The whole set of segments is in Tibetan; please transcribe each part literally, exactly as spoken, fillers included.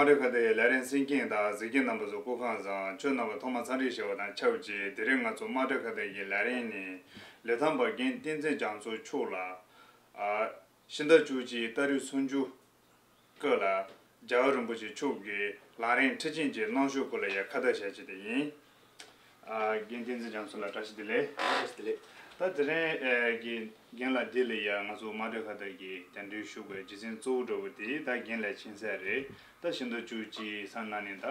དམག་སྒར་ཁ་བརྡའི་ལས་རིམ་གསན་མཁན་དང་གཟིགས་མཁན་རྣམ་པ་ཚོ་སྐུ་ཁམས་བཟང་། ཁྱོད་རྣམ་པ་ཐོག་མ་འཚམས་འདྲི་ཞུ་བ་དང་ཆབས་ཅིག་དེ་རིང་ང་ཚོ་དམག་སྒར་ཁ་བརྡ་གི་ལས་རིམ་ནི་ལི་ཐང་པ་རྒན་བསྟན་འཛིན་རྒྱ་མཚོ་མཆོག་ལ། ཨ། ཕྱི་ཟླ་བཅུ་གཅིག་ཏ་རིག་སུམ་ཅུ་སྐབས་ལ་རྒྱལ་བ་རིན་པོ་ཆེ་མཆོག་གིས་ལམ་རིམ་ཁྲིད་ཆེན་གྱི་གནང་ཕྱོགས་སྐོར་ལ་ཡང་ཁ་བརྡ་བྱ་རྒྱུ་དེ་ཡིན། ཨ། རྒན་བསྟན་འཛིན་རྒྱ་མཚོ་ལགས་བཀྲ་ཤིས་བདེ་ལེགས། བཀྲ་ཤིས་བདེ་ལེགས། ད་དེ་རིང་ཨ་གི་རྒན་ལགས་འདི་ལ་ཡང་ང་ཚོ་དམག་སྒར་ཁ་བརྡ་གི་རྒྱབ་འདྲེན་ཞུ་དགོས་རྒྱུ་མཚན་གཙོ་བོ་འདྲ་བོ་དེ་ད་རྒན་ལགས་མཁྱེན་གསལ་རེད། ད་ཕྱི་ཟླ་བཅུ་གཅིག་ཚུན་ནང་ནས་ད་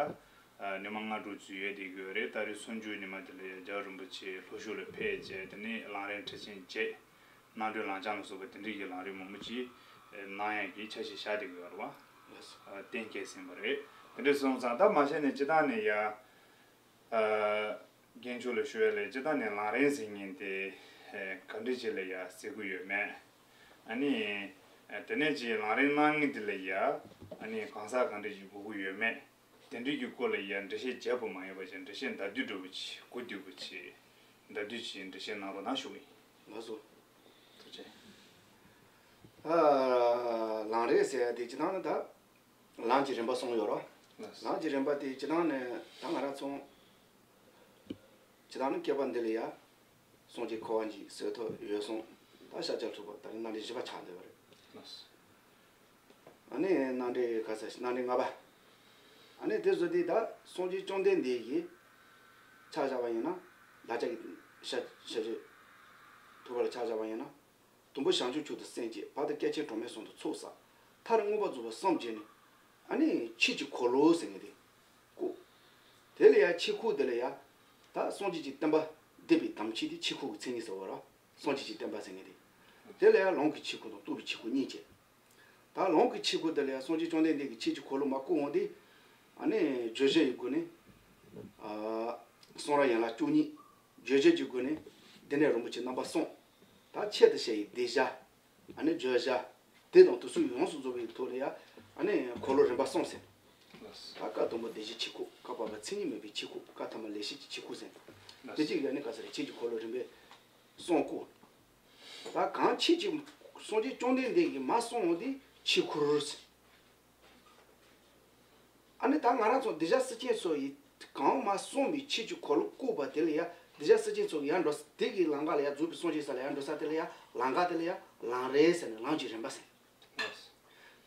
ཨ་ཉི་མ་ལྔ་དྲུག་ཙམ་ཡོད་བསྡད་ཀྱི་ཡོད་རེད། ཏ་རིག་སུམ་ཅུ་ཉི་མ་དེ་ལ་ཡང་རྒྱལ་བ་རིན་པོ་ཆེ་ལྷོ་ཕྱོགས་ལ་ཕེབས་བྱས། དེ་ནས་ལམ་རིམ་ཁྲིད་ཆེན་བྱས། གནང་གྲོས་ལམ་སྦྱང་ལ་སོགས་པ་དེ་འདྲའི་གི་ལམ་རིམ་མང་པོ་ཅིག་གནང་ཡག་གི་འཆར་གཞི་བཞག་བསྡད་ཀྱི་ཡོད་རེད་བ། ལགས་སོ། ཨ། གཏན་འཁེལ་ཟིན་པ་རེད། དེ་འདྲ་སོང་ཙང་ད་མ་གཞི་ནས་སྤྱིར་བཏང་ནས་ཡ། ཨ། རྒན་མཆོག་ལ་ཞུ་ཡ་ལས་སྤྱིར་བཏང་ནས་ལམ་རིམ་ཟེར་མཁན་དེ་ཨ་ག་འདྲ་ཅིག་ལ་ཡ་ཟེར་གྱི་ཡོད་མེད། ཨ་ནི་ཨ་དེ་ནས་ཅིག་ལམ་རིམ་གནང་མཁན་དེ་ལ་ཡ་ཨ་ནི་གང་ཟག་ག་འདྲ་ཅིག་དགོས་ཀྱི་ཡོད་མེད། དེ་འདྲའི་གི་སྐོར་ལ་ཡ་འགྲེལ་བཤད་བརྒྱབ་པ་མ་ཡིན་པ་ཅིག་འགྲེལ་བཤད་ཟླ་བསྡུས་འདྲ་བོ་ཅིག་གོ་བསྡུས་པོ་ཅིག་ཟླ་བསྡུས་ཅིག་འགྲེལ་བཤད་གནང་རོགས་གནང་ཞུ་གི་ཡིན། ལགས་སོ། ཐུགས་རྗེ་ཆེ། ཨ། ལམ་རིམ་ཟེར་ཡ་དེ་སྤྱིར་བཏང་ནི་ད་ལམ་གྱི་རིམ་པ་གསུམ་ཡོད་རེད། ལགས། ལམ་གྱི་རིམ་པ་དེ་སྤྱིར་བཏང་ནི་ད་ང་རང་ཚོ་སྤྱིར་བཏང་ནི་བསྐལ་པ་འདི་ལ་ཡ་སངས་རྒྱས་འཁོར་བ་འཇིག་བསོད་ཐོབ་འོད་སྲུང་། ད་ཤཱཀྱ་ཐུབ་པ། ད་ནི་རྣམ་འདྲེན་བཞི་པ་ཆགས་བསྡད་པ་རེད། ལགས། ཨ་ནི་རྣམ་འདྲེན་ག་ས་རྣམ་འདྲེན་ལྔ་པ། ཨ་ནི་དེ་ཚོ་དེ་ད་སངས་རྒྱས་བཅོམ་ལྡན་འདས་ཀྱི་ཆ་བཞག་པ་ཡིན་ན། བདག་ཅག་གི་ཤཱཀྱ་ཤཱཀྱ་ཐུབ་པ་ལ་ཆ་བཞག་པ་ཡིན་ན། དུམ་བུ་བྱང་ཆུབ་མཆོག་ཏུ་སེམས་བསྐྱེད། བར་དུ་བསྐལ་ཆེན་གྲངས་མེད་གསུམ་དུ་ཚོགས་བསགས། མཐར་མངོན་པར་རྫོགས་པར་སངས་རྒྱས་ནས། ཨ་ནི་ཆོས་ཀྱི་འཁོར་ལོ་ཟེར་མཁན་དེ་བསྐོར། དེ་ལ་ཡང་ཆོས་འཁོར་དེ་ལ་ཡང་ད་སངས་རྒྱས་ཀྱི་བསྟན་པ་བསྡུས་པའི་དམ་ཆོས་དེ་ཆོས་འཁོར་གྱི་མཚན་ཉིད་ཟེར་བ་རེད། སངས་རྒྱས་ཀྱི་བསྟན་པ་ཟེར་མཁན་དེ། དེ་ལ་ཡང་ལམ་གྱི་ཆོས་འཁོར་དང་རྟོགས་པའི་ཆོས་འཁོར་གཉིས་བྱས། ད་ལམ་གྱི་ཆོས་འཁོར་དེ་ལ་ཡང་སངས་རྒྱས་བཅོམ་ལྡན་འདས་ཀྱིས་ཆོས་ཀྱི་འཁོར་ལོ་མར་བསྐོར་འོང་དུས། ཨ་ནི་བརྗོད་བྱ་ཡི་སྒོ་ནས། ཨ། གསུང་རབ་ཡན་ལག་བཅུ་གཉིས། རྗོད་བྱེད་ཀྱི་སྒོ་ནས་བདེ་གནས་རིན་པོ་ཆེ་རྣམ་པ་གསུམ། ད་ཆེད་དུ་བཤད་པའི་གདུལ་བྱ། ཨ་ནི་བརྗོད་བྱ། དེ་དང་དེ་ཚོ་ཡོངས་སུ་རྫོགས་པའི་ཐོག་ལ་ཡང་། ཨ་ནི་འཁོར་ལོ་རིམ་པ་གསུམ་ཟེར། ད་སྐབས་དང་པོ་བདེ་གཤེགས་ཆོས་འཁོར། སྐབས་བར་པ་མཚན་ཉིད་མེད་པའི་ཆོས་འཁོར། སྐབས་ཐ་མ་ལེགས་བཤད་ཀྱི་ཆོས་འཁོར་ཟེར། དེ་གཅིག་ལ་ནི་ག་ས་རེ་ཆོས་ཀྱི་འཁོར་ལོ་རིམ་པས་གསུམ་བསྐོར། ད་གང་ཆོས་ཀྱི་སངས་རྒྱས་བཅོམ་ལྡན་འདས་ཀྱིས་མར་གསུངས་པ་དེ་ཆོས་འཁོར་ཟེར། ཨ་ནི་ད་ང་རང་ཚོ་གདུལ་བྱ་སེམས་ཅན་ཚོ་ཡིས་གང་མར་གསུངས་པའི་ཆོས་ཀྱི་འཁོར་ལོ་བསྐོར་བ་དེ་ལ་ཡང་། གདུལ་བྱ་སེམས་ཅན་ཚོ་ཡར་འགྲོ་ས། དེ་གི་ལམ་ཁ་ལ་ཡར་རྫོགས་པའི་སངས་རྒྱས་ས་ལ་ཡར་འགྲོ་ས་དེ་ལ་ཡང་། ལམ་ཁ་དེ་ལ་ཡང་ལམ་རིམ་ཟེར་ནས་ལམ་གྱི་རིམ་པ་ཟེར།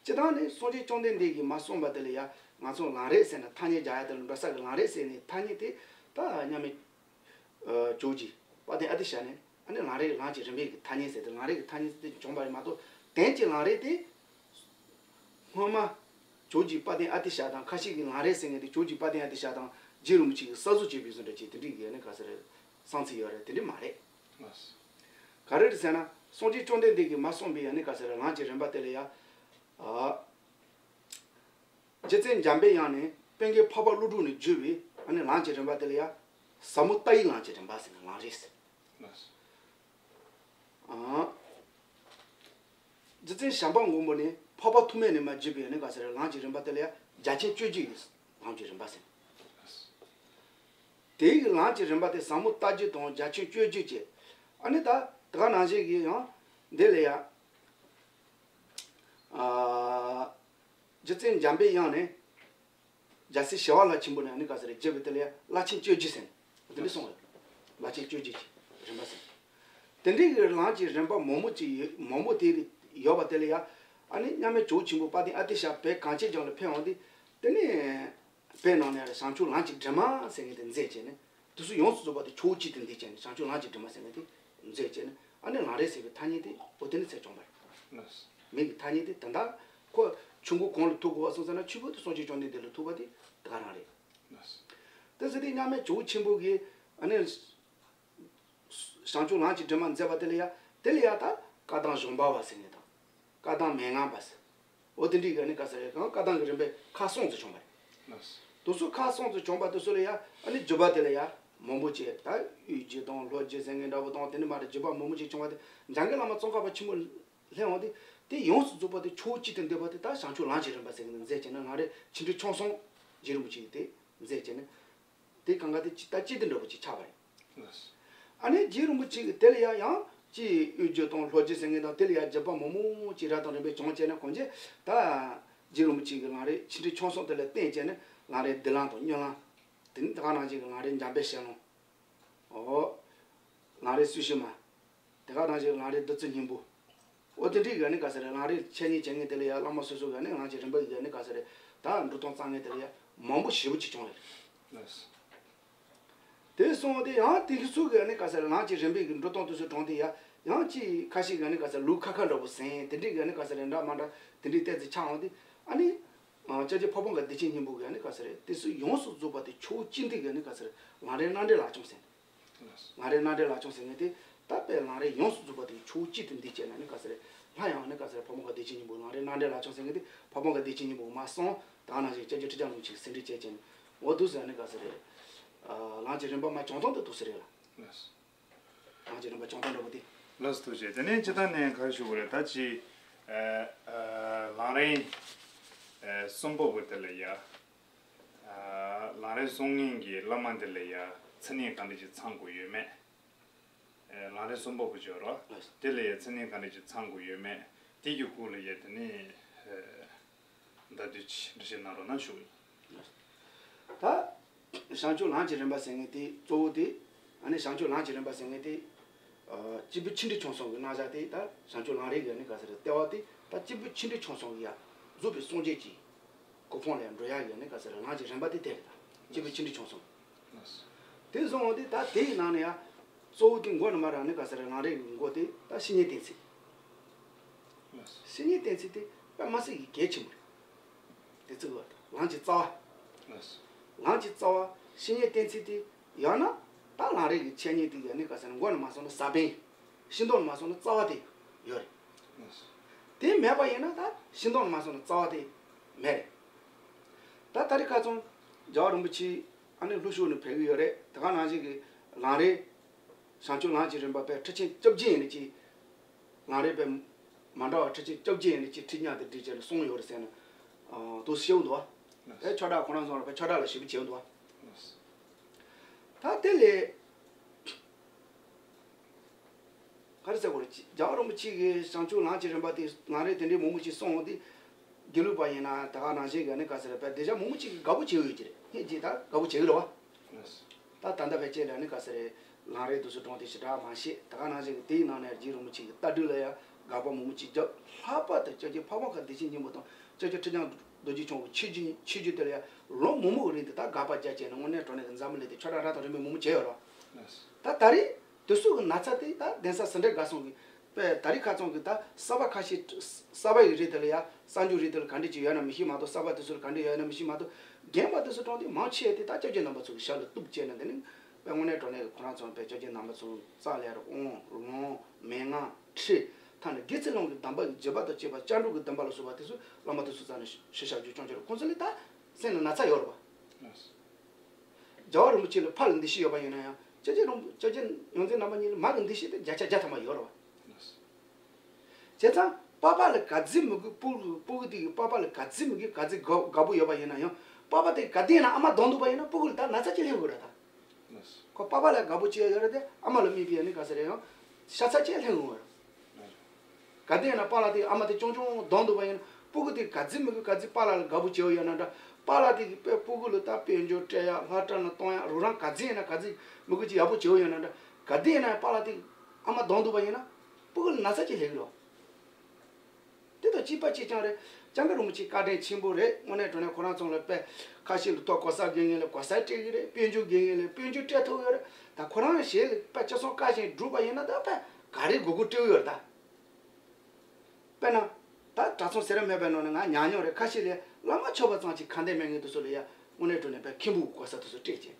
སྤྱིར་བཏང་ནི་སངས་རྒྱས་བཅོམ་ལྡན་འདས་ཀྱིས་མར་གསུངས་པ་དེ་ལ་ཡང་། ང་ཚོ་ལམ་རིམ་ཟེར་ནས་ཐ་སྙད་རྒྱག་ཡ་དེ་ལ། འགྲོ་ས་གི་ལམ་རིམ་ཟེར་ནས་ཐ་སྙད་དེ་ད་མཉམ་མེད་ཇོ་བོ་རྗེ་དཔལ་ལྡན་ཨ་ཏི་ཤ་ནས། ཨ་ནི་ལམ་རིམ། ལམ་གྱི་རིམ་པའི་གི་ཐ་སྙད་ཟེར་ཏེ། ལམ་རིམ་གྱི་ཐ་སྙད་དེ་བྱུང་བ་རེད་མ་གཏོགས། དོན་གྱི་ལམ་རིམ་དེ་སྔོན་མ་ཇོ་བོ་རྗེ་དཔལ་ལྡན་ཨ་ཏི་ཤ་དང་། ཁ་ཤས་ཀྱིས་ལམ་རིམ་ཟེར་མཁན་དེ་ཇོ་བོ་རྗེ་དཔལ་ལྡན་ཨ་ཏི་ཤ་དང་རྗེ་རིན་པོ་ཆེ་གིས་གསར་བཟོ་བྱས་པའི་བཟོ་འདྲ་ཅིག་དེ་འདྲའི་གི་ནི་ག་ས་རེ་བསམ་ཚུལ་ཡོད་རེད། དེ་འདྲ་མ་རེད། ག་རེ་རེད་ཟེར་ན། སངས་རྒྱས་བཅོམ་ལྡན་འདས་ཀྱིས་མར་གསུངས་པའི་ཨ་ནི་ག་ས་རེ་ལམ་གྱི་རིམ་པ་དེ་ལ་ཡང་། ཨ། རྗེ་བཙུན་འཇམ་པའི་དབྱངས་ནས་པད་དཀར་འཕགས་པ་ཀླུ་སྒྲུབ་ནས་བརྒྱུད་པའི་ཨ་ནི་ལམ་གྱི་རིམ་པ་དེ་ལ་ཡང་ཟབ་མོ་ལྟ་བའི་ལམ་གྱི་རིམ་པ་ཟེར་ནས་ལམ་རིམ་ཟེར། ཨ། རྗེ་བཙུན་བྱམས་པ་མགོན་པོ་ནས་འཕགས་པ་ཐོགས་མེད་ནས་མར་བརྒྱུད་པའི་ཨ་ནི་ག་ས་རེ་ལམ་གྱི་རིམ་པ་དེ་ལ་ཡང་རྒྱ་ཆེན་སྤྱོད་བརྒྱུད་ཀྱི་ལམ་གྱི་རིམ་པ་ཟེར། དེའི་གི་ལམ་གྱི་རིམ་པ་དེ་ཟབ་མོ་ལྟ་བརྒྱུད་དང་རྒྱ་ཆེན་སྤྱོད་བརྒྱུད་ཀྱི། ཨ་ནི་ད་དེ་ག་ནང་བཞིན་གྱི་ཡང་འདི་ལ་ཡང་། ཨ། རྗེ་བཙུན་འཇམ་པའི་དབྱངས་ནས་རྒྱལ་སྲས་ཞི་བ་ལྷ་ཆེན་པོ་ནས་ཨ་ནི་ག་ས་རེ་བརྒྱུད་པའི་དེ་ལ་ཡང་བླ་ཆེན་སྤྱོད་བརྒྱུད་ཟེར་ནས་དེ་འདྲ་གསུངས་ཡོད། བླ་ཆེན་སྤྱོད་བརྒྱུད་ཀྱི་རིམ་པ་ཟེར། དེ་འདྲའི་གི་ལམ་གྱི་རིམ་པ་མང་པོ་ཅིག་ཡོད། མང་པོ་དེ་ཡོད་པ་དེ་ལ་ཡང་། ཨ་ནི་མཉམ་མེད་ཇོ་བོ་ཆེན་པོ་དཔལ་ལྡན་ཨ་ཏི་ཤ་བོད་གངས་ཅན་ལྗོངས་ལ་ཕེབས་འོང་དུས། དེ་ནས་བོད་ནང་ནས་བྱང་ཆུབ་ལམ་གྱི་སྒྲོན་མ་ཟེར་མཁན་དེ་མཛད་བྱས་ནས། དེ་ཚོ་ཡོངས་སུ་རྫོགས་པ་དེ་ཕྱོགས་གཅིག་ཏུ་འདུས་བྱས་ནས་བྱང་ཆུབ་ལམ་གྱི་སྒྲོན་མ་ཟེར་མཁན་དེ་མཛད་བྱས་ནས། ཨ་ནི་ལམ་རིམ་ཟེར་བའི་ཐ་སྙད་དེ་འོ་དེ་ནས་ཚད་བྱུང་བ་རེད། མིང་གི་ཐ་སྙད་དེ་ད་ལྟ་ཁོ་ཆོས་འཁོར་གང་ལ་ཐུག་དགོས་པ་སོང་ཙང་ན། ཆོས་འཁོར་དེ་སངས་རྒྱས་བཅོམ་ལྡན་འདས་ལ་ཐུག་པ་དེ་དེ་ག་རང་རེད། དེ་ཟེར་དུས་མཉམ་མེད་ཇོ་བོ་ཆེན་པོ་གིས་ཨ་ནི་བྱང་ཆུབ་ལམ་གྱི་སྒྲོན་མ་མཛད་པ་དེ་ལ་ཡང་། དེ་ལ་ཡང་ད་བཀའ་གདམས་གཞོམ་པ་བ་ཟེར་མཁན་དང་། བཀའ་གདམས་མན་ངག་པ་ཟེར། འོ་དེ་འདྲའི་གི་ནི་ག་ས་རེ་གང་བཀའ་གདམས་ཀྱི་རིམ་པས་ཁག་གསུམ་དུ་བྱུང་བ་རེད། དེ་ཚོ་ཁག་གསུམ་དུ་བྱུང་བ་དེ་ཚོ་ལ་ཡང་། ཨ་ནི་བརྒྱུད་པ་དེ་ལ་ཡང་མང་པོ་བྱས། ད་དབུས་བརྒྱུད་དང་ལྷོ་བརྒྱུད་ཟེར་མཁན་འདྲ་བོ་དང་། དེ་ནི་མ་རེད། བརྒྱུད་པ་མང་པོ་ཅིག་བྱུང་བ་དེ། འཇམ་མགོན་བླ་མ་ཙོང་ཁ་པ་ཆེན་པོ་སླེབས་འོང་དུས། དེ་ཡོངས་སུ་རྫོགས་པ་དེ་ཕྱོགས་གཅིག་ཏུ་འདུས་པ་དེ་ད་བྱང་ཆུབ་ལམ་གྱི་རིམ་པ་ཟེར་མཁན་མཛད་བྱས་ནས། ལམ་རིམ་ཆེ་འབྲིང་ཆུང་གསུམ་རྗེ་རིན་པོ་ཆེ་གིས་དེ་མཛད་བྱས་ནས། དེ་གང་ག་དེ་ཅི་ལྟ་ཅི་དེ་འདྲ་བོ་ཅིག་ཆགས་པ་རེད། ཨ་ནི་རྗེ་རིན་པོ་ཆེ་གིས་དེ་ལ་ཡང་ཡང་ཅིག་དབུས་བརྒྱུད་དང་ལྷོ་བརྒྱུད་ཟེར་མཁན་དང་། དེ་ལ་ཡང་བརྒྱུད་པ་མང་པོ་ཅིག་རབ་དང་རིམ་པས་བྱུང་བྱས་ནས། གང་ཅི་ད་ རྗེ་རིན་པོ་ཆེ་གི་ལམ་རིམ་ཆེ་འབྲིང་ཆུང་གསུམ་དེ་ལ་བརྟེན་བྱས་ནས་ལམ་རིམ་བདུད་ལམ་དང་མྱུར་ལམ། དེ་ནི་དེ་ག་ནང་བཞིན་གྱི་ལམ་རིམ་འཇམ་དཔལ་ཞལ་ལུང་། འོ། ལམ་རིམ་སུ་ཤི་མ། དེ་ག་ནང་བཞིན་གྱི་ལམ་རིམ་བདུད་རྩི་སྙིང་པོ། འོ་དེ་འདྲའི་གི་ནི་ག་ཟེར་རེད། ལམ་རིམ་འཆད་ཉན་བྱེད་མཁན་དེ་ལ་ཡ་བླ་མ་སོ་སོ་གི་ནི་ལམ་གྱི་རིམ་པ་གི་ནི་ག་ཟེར་རེད། ད་འགྲོ་སྟངས་རྩ་ངན་དེ་ལ་ཡ་མང་པོ་ཞེ་པོ་ཅིག་བྱུང་བ་རེད། དེ་སོང་སྟེ་ཡང་དེ་གི་ཚུལ་གི་ནི་ག་ཟེར་རེད། ལམ་གྱི་རིམ་པའི་གི་འགྲོ་སྟངས་དེ་ཚོ་དྲངས་ཏེ་ཡ་ཡང་ཅིག་ཁ་ཤས་གི་ནི་ག་ཟེར་ལུགས་ཁ་ཁ་འདྲ་པོ་ཟིན་དེ་འདྲའི་གི་ནི་ག་ཟེར་རེད། འདྲ་མ་འདྲ་དེ་འདྲའི་ཏོག་ཙམ་ཆགས་འོང་དུས་ཨ་ནི། སྐྱབས་རྗེ་འཕགས་པ་མགོན་བདེ་ཆེན་སྙིང་པོ་གི་ནི་ག་ཟེར་རེད། དེ་ཚོ་ཡོངས་སུ་རྫོགས་པ་དེ་ཆོས་གཅིག་འདི་གི་ནི་ག་ཟེར་རེད། ལམ་རིམ་རྣམ་འགྲེལ་ལག་བཅངས་ཟེར། ལམ་རིམ་རྣམ་འགྲེལ་ལག་བཅངས་ཟེར་མཁན་དེ་ད་དཔེ་ལམ་རིམ་ཡོངས་སུ་རྫོགས་པ་དེ་ཆོས་གཅིག་ཏུ་འདི་བྱས་ན་ནི་ག་ཟེར་རེད། སླར་ཡང་ནི་ག་ཟེར་རེད། འཕགས་པ་མགོན་བདེ་ཆེན་སྙིང་པོ་ལམ་རིམ་རྣམ་འགྲེལ་ལག་བཅངས་ཟེར་མཁན་དེ་འཕགས་པ་མགོན་བདེ་ཆེན་སྙིང་པོ་མ་གསུངས། ད་ག་ནང་བཞིན་སྐྱབས་རྗེ་ཁྲི་བྱང་རིན་པོ་ཆེས་ཟིན་བྲིས་བྱས་ཀྱིན་འོ་འདུག་ཟེར་ནི་ག་ཟེར་རེད། ལམ་གྱི་རིམ་པ་མ་བྱུང་སྟངས་དེ་འདུག་ཟེར་རེད་ལ། ལགས་སོ། ལམ་གྱི་རིམ་པ་བྱུང་སྟངས་འདྲ་པོ་དེ། ལགས་སོ་ཐུགས་རྗེ་ཆེ། དེ་ནས་སྤྱིར་བཏང་ནས་ག་རེ་ཞུ་དགོས་རེད། ད་ཅི། ཨ་ཨ་ལམ་རིམ་ཨ་གསུམ་པ་བོ་དེ་ལ་ཡ། ཨ་ལམ་རིམ་གསུང་མཁན་གྱི་བླ་མ་དེ་ལ་ཡ་མཚན་ཉིད་ག་འདྲ་ཅིག་ཚང་དགོས་ཡོད་མེད། ཨ་ལམ་རིམ་གསུམ་པ་བོ་བརྗོད་རོགས། དེ་ལ་ཡ་མཚན་ཉིད་ག་འདྲ་ཅིག་ཚང་དགོས་ཡོད་མེད། དེ་གི་སྐོར་ལ་ཡ་དེ་ནས་ཨ། བརྡ་བསྡུས་ཅིག་འགྲེལ་བཤད་གནང་རོགས་གནང་ཞུ་གི་ཡིན། ད་བྱང་ཆུབ་ལམ་གྱི་རིམ་པ་ཟེར་མཁན་དེ་གཙོ་བོ་དེ། ཨ་ནི་བྱང་ཆུབ་ལམ་གྱི་རིམ་པ་ཟེར་མཁན་དེ། ཨ་སྐྱེས་བུ་ཆེ་འབྲིང་ཆུང་གསུམ་གྱི་རྣམ་གཞག་དེ་ད་བྱང་ཆུབ་ལམ་རིམ་གྱི་ནི་ག་ཟེར་ལྟེ་བ་དེ་ད་སྐྱེས་བུ་ཆེ་འབྲིང་ཆུང་གསུམ་གྱི་ཡ་རྫོགས་པའི་སངས་རྒྱས་ཀྱི་གོ་འཕང་ལ་འགྲོ་ཡ་གི་ནི་ག་ཟེར་ལམ་གྱི་རིམ་པ་དེ་དེ་རེད། ད་སྐྱེས་བུ་ཆེ་འབྲིང་ཆུང་གསུམ། དེ་སོང་བ་དེ་ད་དེ་ཡི་ནང་ནས་ཡ་གཙོ་བོ་དེ་མགོ་ནས་མར་ར་ནི་ག་ཟེར་ལམ་རིམ་གྱི་མགོ་དེ་ད་བཤེས་གཉེན་བསྟེན་ཚུལ། བཤེས་གཉེན་བསྟེན་ཚུལ་དེ་དཔེ་མ་སྲིད་ཀྱི་གལ་ཆེན་པོ་རེད། དེ་ཚིག་ལ་ལམ་གྱི་རྩ་བ། ལམ་གྱི་རྩ་བ་བཤེས་གཉེན་བསྟེན་ཚུལ་དེ་ཡང་ན་ད་ལམ་རིམ་གྱི་འཆད་ཉན་དེ་ཡང་ནི་ག་ཟེར་ན་མགོ་ནས་མར་སོང་ན་ས་བོན། ཤིང་སྡོང་ནས་མར་སོང་ན་རྩ་བ་དེ་ཡོད་རེད། དེ་མེད་པ་ཡིན་ན་ད་ཤིང་སྡོང་ནས་མར་སོང་ན་རྩ་བ་དེ་མེད་རེད། ད་ད་རེས་ཁ་སང་རྒྱལ་བ་རིན་པོ་ཆེ་ཨ་ནི་ལྷོ་ཕྱོགས་ནས་ཕེབས་ཀྱི་ཡོད་རེད། དེ་ག་ནང་བཞིན་གྱི་ལམ་རིམ་བྱང་ཆུབ་ལམ་གྱི་རིམ་པ་དཔེ་ཁྲི་ཆེན་བཅོ་བརྒྱད་ཡིན་ནི་ཅི། ལམ་རིམ་དཔེ་མ་འདྲ་བ་ཁྲི་ཆེན་བཅོ་བརྒྱད་ཡིན་ནི་ཅི་ཁྲི་ཉག་དེ་བསྒྲིགས་བྱས་ནས་གསུངས་ཡོད་རེད་ཟེར་ནས། ཨ་དུ་ཤེས་འདུག་བ། ཨེ་ཆོས་གྲགས་ཁོ་རང་ཚོ་ལ་དཔེ་ཆོས་གྲགས་ལ་ཞེ་པོ་བྱེད་འདུག་བ། ད་དེ་ལས་ག་རེ་ཟེར་དགོས་རེད། རྒྱལ་བ་རིན་པོ་ཆེ་གིས་བྱང་ཆུབ་ལམ་གྱི་རིམ་པ་དེ་ལམ་རིམ་དེ་འདྲའི་མང་པོ་ཞིག་གསུངས་འོང་དུས། དགེ་ལུགས་པ་ཡིན་ན་ད་ག་ནང་བཞིན་གྱི་ནི་ག་ཟེར་རེད། དཔེ་དེ་ཆ་མང་པོ་ཅིག་གིས་དགའ་པོ་བྱེད་ཡོད་ཀྱི་རེད། ངས་ཅིག་ད་དགའ་པོ་བྱེད་ཀྱི་རེད་བ། ད་ད་ལྟ་བས་ཅིག་ལ་ནི་ག་ཟེར་རེད། ལམ་རིམ་དེ་ཚོ་དྲངས་ཏེ་ཞེ་དྲག་མ་བཤད། ད་ག་ནང་བཞིན་གྱི་དེའི་ནང་ནས་རྗེ་རིན་པོ་ཆེ་གི་ལྟ་གྲུབ་ལ་ཡང་དགག་པ་མང་པོ་ཅིག་བརྒྱབ། ལྷག་པར་དུ་སྐྱབས་རྗེ་འཕགས་པ་མཁའ་བདེ་ཆེན་སྙིང་པོ་དང་སྐྱབས་རྗེ་ཁྲི་བྱང་རྡོ་རྗེ་འཆང་གི་ཆོས་བརྒྱུད་ཆོས་བརྒྱུད་དེ་ལ་ཡང་ལོ་མང་པོ་གི་རིང་དུ་ད་དགག་པ་བརྒྱབ་བྱས་ནས་དངོས་གནས་དྲང་གནས་ཀྱི་འཛམ་བུ་གླིང་དེ་ཆོས་གྲགས་རབ་དང་རིམ་པས་མང་པོ་བྱས་ཡོད་རེད། ད་ད་རེས་དེ་ཚོ་གི་ན་ཚ་དེ་ད་གདན་ས་ཟུང་འབྲེལ་དགའ་གསུམ་གི་དཔེ་ད་རེས་ཁ་སང་གི་ད་གསར་པ་ཁ་ཤས་གསར་པ་ཡི་རིགས་དེ་ལ་ཡ་གསར་འགྱུར་རིགས་དེ་ལ་ག་འདྲ་ཅིག་ཡོད་ན་མི་ཤེས་མ་གཏོགས། གསར་པ་དེ་ཚོ་ལ་ག་འདྲ་ཡོད་ན་མི་ཤེས་མ་གཏོགས། རྒན་པ་དེ་ཚོ་དྲངས་ཏེ་མང་ཆེ་དེ་ད་སྐྱབས་རྗེ་རྣམ་པ་ཚོ་གི་ཞབས་ལ་གཏུགས་བྱས་ན་དེ་ནི་དཔེ་དངོས་གནས་དྲང་གནས་ཀྱི་ཁོ་རང་ཚོ་དཔེ་སྐྱབས་རྗེ་རྣམ་པ་ཚོ་རྩ་ལས་རུ་དབང་ལུང་མན་ངག་ཁྲིད་ཐ་ན་དགེ་ཚུལ་སློང་གི་གདམས་པ་གི་བརྒྱུད་པ་དང་བཅས་པ་སྐྱབས་འགྲོ་གི་གདམས་པ་ལ་སོགས་པ་དེ་ཚོ་བླ་མ་དེ་ཚོ་རྩ་ནས་ཞུ་ཞབས་ཞུ་སྐྱོང་ཆེ་རུ་ཁོང་ཚོ་ལ་ད་སེམས་ལ་ན་ཚ་ཡོད་རེད་པ། རྒྱལ་བ་རིན་པོ་ཆེ་ལ་ཕ་ལ་འདུ་ཤེས་ཡོད་པ་ཡིན་ན་ཡང་སྐྱབས་རྗེ་རིན་པོ་སྐྱབས་རྗེ་ཡོངས་འཛིན་རྣམ་པ་གཉིས་ལ་མ་གི་འདུ་ཤེས་དེ་བརྒྱ་ཆ་བརྒྱ་ཐམ་པ་ཡོད་རེད་བ། བྱས་ཙང་པ་ཕ་ལ་དགའ་རྫི་མི་དགོས། སྤུ་སྤུ་གུ་དེ་གི་པ་ཕ་ལ་དགའ་རྫི་མི་དགོས། དགའ་རྫི་དགའ་དགའ་པོ་ཡོད་པ་ཡིན་ན་ཡང་པ་ཕ་དེ་ག་དུས་ཡིན་ན་ཨ་མ་གདོང་འདུག་པ་ཡིན་ན་སྤུ་གུ་ལ་ད་ན་ཚ་ཅིག་སླེབས་དགོས་རེད་ད། ཁོ་པ་ཕ་ལ་དགའ་པོ་བྱས་ཡོད་རེད་དེ་ཨ་མ་ལ་དམིགས་པའི་ནི་ག་ཟེར་རེད་ཡང་ཤ་ཚ་ཅིག་སླེབས་དགོས་རེད། ག་དུས་ཡིན་ན་པཱ་ལགས་དེ་ཨ་མ་དེ་ཅུང་ཅུང་གདོང་འདུག་པ་ཡིན་ན་སྤུ་གུ་དེ་ག་ཚོད་མི་དགོས། ག་ཚོད་པཱ་ལགས་ལ་དགའ་པོ་བྱེད་ཡོད་ན་འདྲ། པཱ་ལགས་དེ་གི་དཔེ་སྤུ་གུ་ལ་ད་དཔལ་འབྱོར་སྤྲད་ཡ། ལྷ་གྲྭ་ནང་གཏོང་ཡ། རོགས་རམ་ག་ཚོད་ཡིན་ན་ག་ཚོད་མི་དགོས་ཅིག་ཡག་པོ་བྱེད་ཡོད་ན་འདྲ། ག་དུས་ཡིན་ན་པཱ་ལགས་དེ་ཨ་མ་གདོང་འདུག་པ་ཡིན་ན་སྤུ་གུ་ལ་ན་ཚ་ཅིག་སླེབས་གི་རེད། དེ་དང་གཅིག་པ་གཅིག་རྐྱང་རེད། སྐྱབས་མགོན་རིན་པོ་ཆེ་བཀའ་དྲིན་ཆེན་པོ་རེད། དངོས་གནས་དྲང་གནས་ཁོ་རང་ཚོ་ལ་དཔེ་ཁ་ཤས་ལ་ཐོག་གོ་ས་དགོས་མཁན་ལ་གོ་ས་སྤྲད་གི་རེད། དཔལ་འབྱོར་དགོས་མཁན་ལ་དཔལ་འབྱོར་སྤྲད་ཐུབ་ཡོད་རེད། ད་ཁོ་རང་ཞལ་ལ་དཔེ་ཅི་སོང་བཀའ་བཞིན་སྒྲུབ་པ་ཡིན་ན་ད་དཔེ་ག་རེ་དགོས་དགོས་སྤྲད་ཡོད་རེད་ད། དཔེར་ན། ད་གྲྭ་ཚང་སེ་ར་སྨད་པའི་ནང་ནས་ང་ཉམས་མྱོང་རེད། ཁ་ཤས་ལ་བླ་མ་མཆོད་པ་ཙམ་གྱིས་ཁ་འདོན་མེད་མཁན་དེ་ཚོ་ལ་ཡ་དངོས་གནས་དྲང་གནས་དཔེ་མཁན་པོ་གི་གོ་ས་དེ་ཚོ་སྤྲད་ཅིང་།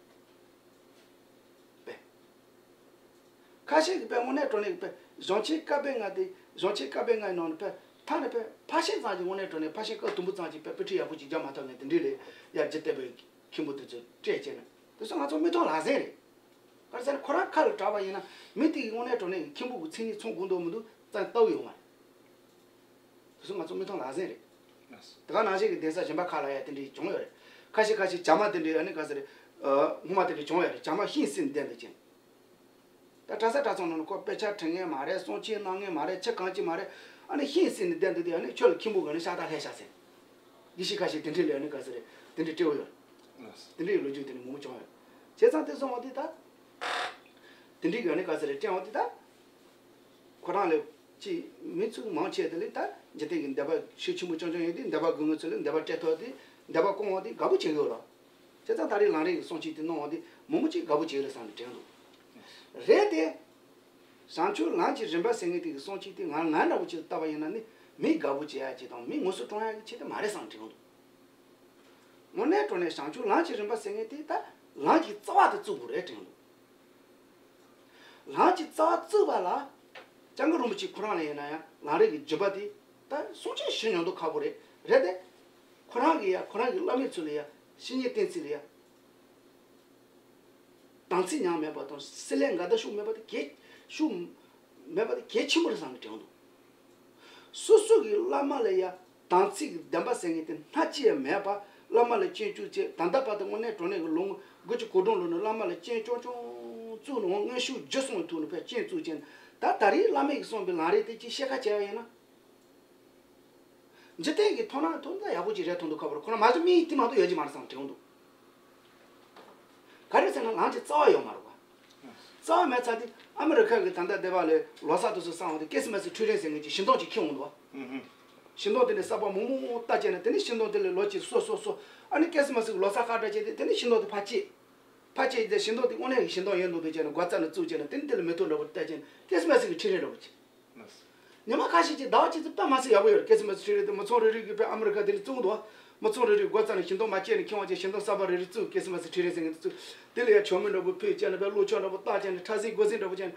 དཔེ། ཁ་ཤས་ཀྱིས་དཔེ་དངོས་གནས་དྲང་གནས་ཀྱི་དཔེ་གཞུང་ཆེན་བཀའ་པོད་ལྔ་དེ་གཞུང་ཆེན་བཀའ་པོད་ལྔའི་ནང་ནས་དཔེ་མཐའ་ནས་དཔེ་ཕར་ཕྱིན་ཙམ་གྱིས་དངོས་གནས་དྲང་གནས་ཕར་ཕྱིན་སྐབས་དུམ་བུ་ཙམ་གྱིས་དཔེ་དཔེ་ཁྲིད་ཡག་པོ་ཅིག་རྒྱག་མ་ཐུབ་མཁན་དེ་འདྲས་ལ་ཡ་རྗེ་བསྟན་པའི་མཁན་པོ་དེ་ཚོས་སྤྲད་བྱས་ནས་དེ་ཚོ་ང་ཚོ་མིག་མཐོང་ལག་ཟིན་རེད། ག་རེ་ཟེར་ན་ཁོ་རང་ཁ་ལ་གྲགས་པ་ཡིན་ན་མི་དེ་གིས་དངོས་གནས་དྲང་གནས་ཀྱི་མཁན་པོ་གི་མཚན་ཉིད་མཚོན་དགོས་འདུག་མི་འདུག་བཙན་བལྟ་ཡོང་བ་རེད། དེ་ཚོ་ང་ཚོ་མིག་མཐོང་ལག་ཟིན་རེད། དེ་ག་ནང་བཞིན་གྱི་གདན་ས་གཞན་པ་ཁག་ལ་ཡང་དེ་འདྲའི་བྱུང་ཡོད་རེད། ཁ་ཤས་ཁ་ཤས་བྱ་མ་དེ་འདྲའི་ཨ་ནི་ག་ཟེར་རེད། ཨ་སྔོན་མ་དེ་འདྲའི་བྱུང་ཡོད་རེད། བྱ་མ་ཤིང་ཟིན་བསྡད་འདུག་ཅིང་། ད་གྲྭ་ས་གྲྭ་ཚང་ནང་ནས་ཁོ་དཔེ་ཆ་ཁྲིད་མཁན་མ་རེད། གསུང་ཆོས་གནང་མཁན་མ་རེད། ཆོས་གང་ཅི་མ་རེད། ཨ་ནི་ཤིང་ཟིན་ནས་བསྡད་འདུག་དུས་ཨ་ནི་ཁྱོད་ལ་མཁན་པོ་གི་ནི་ཤ་སྟག་སླེབས་ཤག་ཟེར། དགེ་བཤེས་ཁ་ཤས་དེ་འདྲས་ལས་ནི་ག་ཟེར་རེད། དེ་འདྲས་སྤྲེའུ་ཡོད། དེ་འདྲས་ཀྱི་ལོ་རྒྱུས་དེ་ནི་མང་པོ་བྱུང་ཡོད། བྱས་ཙང་དེ་སོང་བ་དེ་ད། དེ་འདྲས་ཀྱི་ནི་ག་ཟེར་རེད། སྤྲེའུ་དེ་ད། ཁོ་རང་ལས་ཅི་མི་ཚུགས་མང་ཆེ་དེ་ལས་ད་འཇིག་རྟེན་གྱི་འདོད་པ་ཤུགས་ཆེན་པོ་ཅང་ཅང་ཡོད་དེ། འདོད་པ་སྒོ་ངོས་ཚུལ་ལས་འདོད་པ་སྤྲད་ཐོག་དེ་འདོད་པ་སྐོང་བ་དེ་དགའ་པོ་བྱེད་ཀྱི་ཡོད་རོགས། བྱས་ཙང་ད་རེས་ལམ་རིམ་གྱི་སྲུང་བྱེད་དེ་གནང་བ་དེ་མང་པོ་ཅིག་དགའ་པོ་བྱེད་ཀྱི་རེད་བསམ་ནས་དྲན་འདུག་རེད་དེ། བྱང་ཆུབ་ལམ་གྱི་རིམ་པ་ཟེར་མཁན་དེ་གི་སྲུང་བྱེད་དེ་ང་ང་འདྲ་བོ་ཅིག་ལྟ་བ་ཡིན་ན་ནི་མི་དགའ་པོ་བྱེད་ཡ་ཅིག་དང་མི་ངོ་སོ་སྲུང་ཡ་གི་ཆེད་དུ་མ་རེད་བསམ་དྲན་འདུག་དངོས་གནས་དྲང་གནས་བྱང་ཆུབ་ལམ་གྱི་རིམ་པ་ཟེར་མཁན་དེ་ད་ལམ་གྱི་རྩ་བ་དེ་བཙུགས་དགོས་རེད་དྲན་འདུག་ལམ་གྱི་རྩ་བ་བཙུགས་པ་ལ་སྐྱབས་མགོན་རིན་པོ་ཆེ་ཁོ་རང་ལ་ཡིན་ན་ཡང་ལམ་རིམ་གྱི་བརྒྱུད་པ་དེ་ད་སྲུང་བྱེད་ཞུ་མྱོང་མདོག་ཁ་པོ་རེད། རེད་དེ། ཁོ་རང་གི་ཡ་ཁོ་རང་གི་བླ་མའི་ཚུལ་ལ་ཡ་བཤེས་གཉེན་བསྟེན་ཚུལ་ལ་ཡ། དམ་ཚིག་ཉམས་མེད་པ་དང་སྲིད་ལས་འགལ་ཟླ་ཤུགས་མེད་པ་དེ་གལ་ཤུགས་མེད་པ་དེ་གལ་ཆེན་པོ་རེད་བསམ་གི་དྲན་འདུག་སོ་སོ་གི་བླ་མ་ལ་ཡ་དམ་ཚིག་གི་བདེན་པ་ཟེར་མཁན་དེ་སྣ་གཅིག་ཡང་མེད་པ། བླ་མ་ལ་སྤྱན་བཙུགས་བྱས། ད་ལྟ་བར་དུ་དངོས་གནས་དྲང་གནས་ཀྱི་ལོ་ངོ་དགུ་བཅུ་གོ་གྲངས་ལོ་ནས་བླ་མ་ལ་སྤྱན་ཅོང་ཅོང་བཙུགས་ནས་དངོས་ཤུགས་བརྒྱུད་གསུམ་ཐུག་ནས་ཕར་སྤྱན་བཙུགས་བྱས་ནས། ད་ད་རེས་བླ་མ་གིས་གསུངས་པའི་ལམ་རིམ་དེ་ཅིག་ཤེས་ཁ་བྱས་པ་ཡིན་ན། འཇིག་རྟེན་གྱི་མཐོང་སྣང་ཐོག་ནས་ཡག་པོ་ཅིག་རེད་མཐོང་འདུག་ཁ་པར་ཁོ་རང་མ་གཞི་མི་ཡི་དེ་མ་གཏོགས་ཡོད་ཀྱི་མ་རེད་བསམ་དྲན་འདུག་ག་རེ་ཟེར་ན་ལམ་གྱི་རྩ་བ་ཡོད་མ་རེད་པ། རྩ་བ་མེད་ཚར་དུས་ཨ་མི་རི་ཁ་གི་ད་ལྟ་སྡེ་བ་ལས་ལོ་གསར་དུ་སུ་བསང་བ་དེ་ཀེ་སི་མ་སི་ཁྲི་རིང་ཟེར་མཁན་གྱི་ཤིང་སྡོང་ཅིག་ཁྱེར་འོང་འདུག་བ། ཤིང་སྡོང་དེ་ནས་གསར་པ་མང་མང་བཏགས་བྱས་ནས། དེ་ནས་ཤིང་སྡོང་དེ་ལས་ལོ་གཅིག་སོ་སོ་སོ། ཨ་ནི་ཀེ་སི་མ་སི་གི་ལོ་གསར་ཁ་བྲལ་བྱས་ཏེ། དེ་ནས་ཤིང་སྡོང་དེ་ཕར་བཅད། ཕར་བཅད་དེ་ཤིང་སྡོང་དེ་དངོས་གནས་ཀྱི་ཤིང་སྡོང་ཡིན་འདུག་འདུག་བྱས་ནས་སྒོ་རྩ་ནས་བཙུགས་བྱས་ནས། དེ་ནས་དེ་ལ་མེ་ཏོག་འདྲ་པོ་བཏགས་བྱས་ནས་ཀེ་སི་མ་སི་གི་ཁྲི་རིང་འདྲ་པོ་བྱས། ཉི་མ་ཁ་ཤས་ཅིག་ཟླ་བ་གཅིག་ཙམ་དཔེ་མ་སྲིད་ཡག་པོ་ཡོད་རེད། ཀེ་སི་མ་སི་ཁྲི་རིང་དེ་མི་ཚང་རེ་རེ་གིས་དཔེ་ཨ་མི་རི་ཁ་དེ་ནས་བཙུགས་འདུག་བ། མི་ཚང་རེ་རེ་སྒོ་རྩ་ནས་ཤིང་སྡོང་མ་བཅད་ནས་ཁྱེར་འོང་བྱས། ཤིང་སྡོང་གསར་པ་རེ་རེ་བཙུགས། ཀེ་སི་མ་སི་ཁྲི་རིང་ཟེར་མཁན་དེ་བཙུགས། དེ་ལ་ཡ་ཆང་མེད་འདྲ་པོ་ཕུལ་བྱས་ནས། དཔེ་གློ་ཆོག་འདྲ་པོ་བཏགས་བྱས་ནས། ཁྲ་ཟིང་སྒོ་ཟིང་འདྲ་པོ་བྱས་ནས།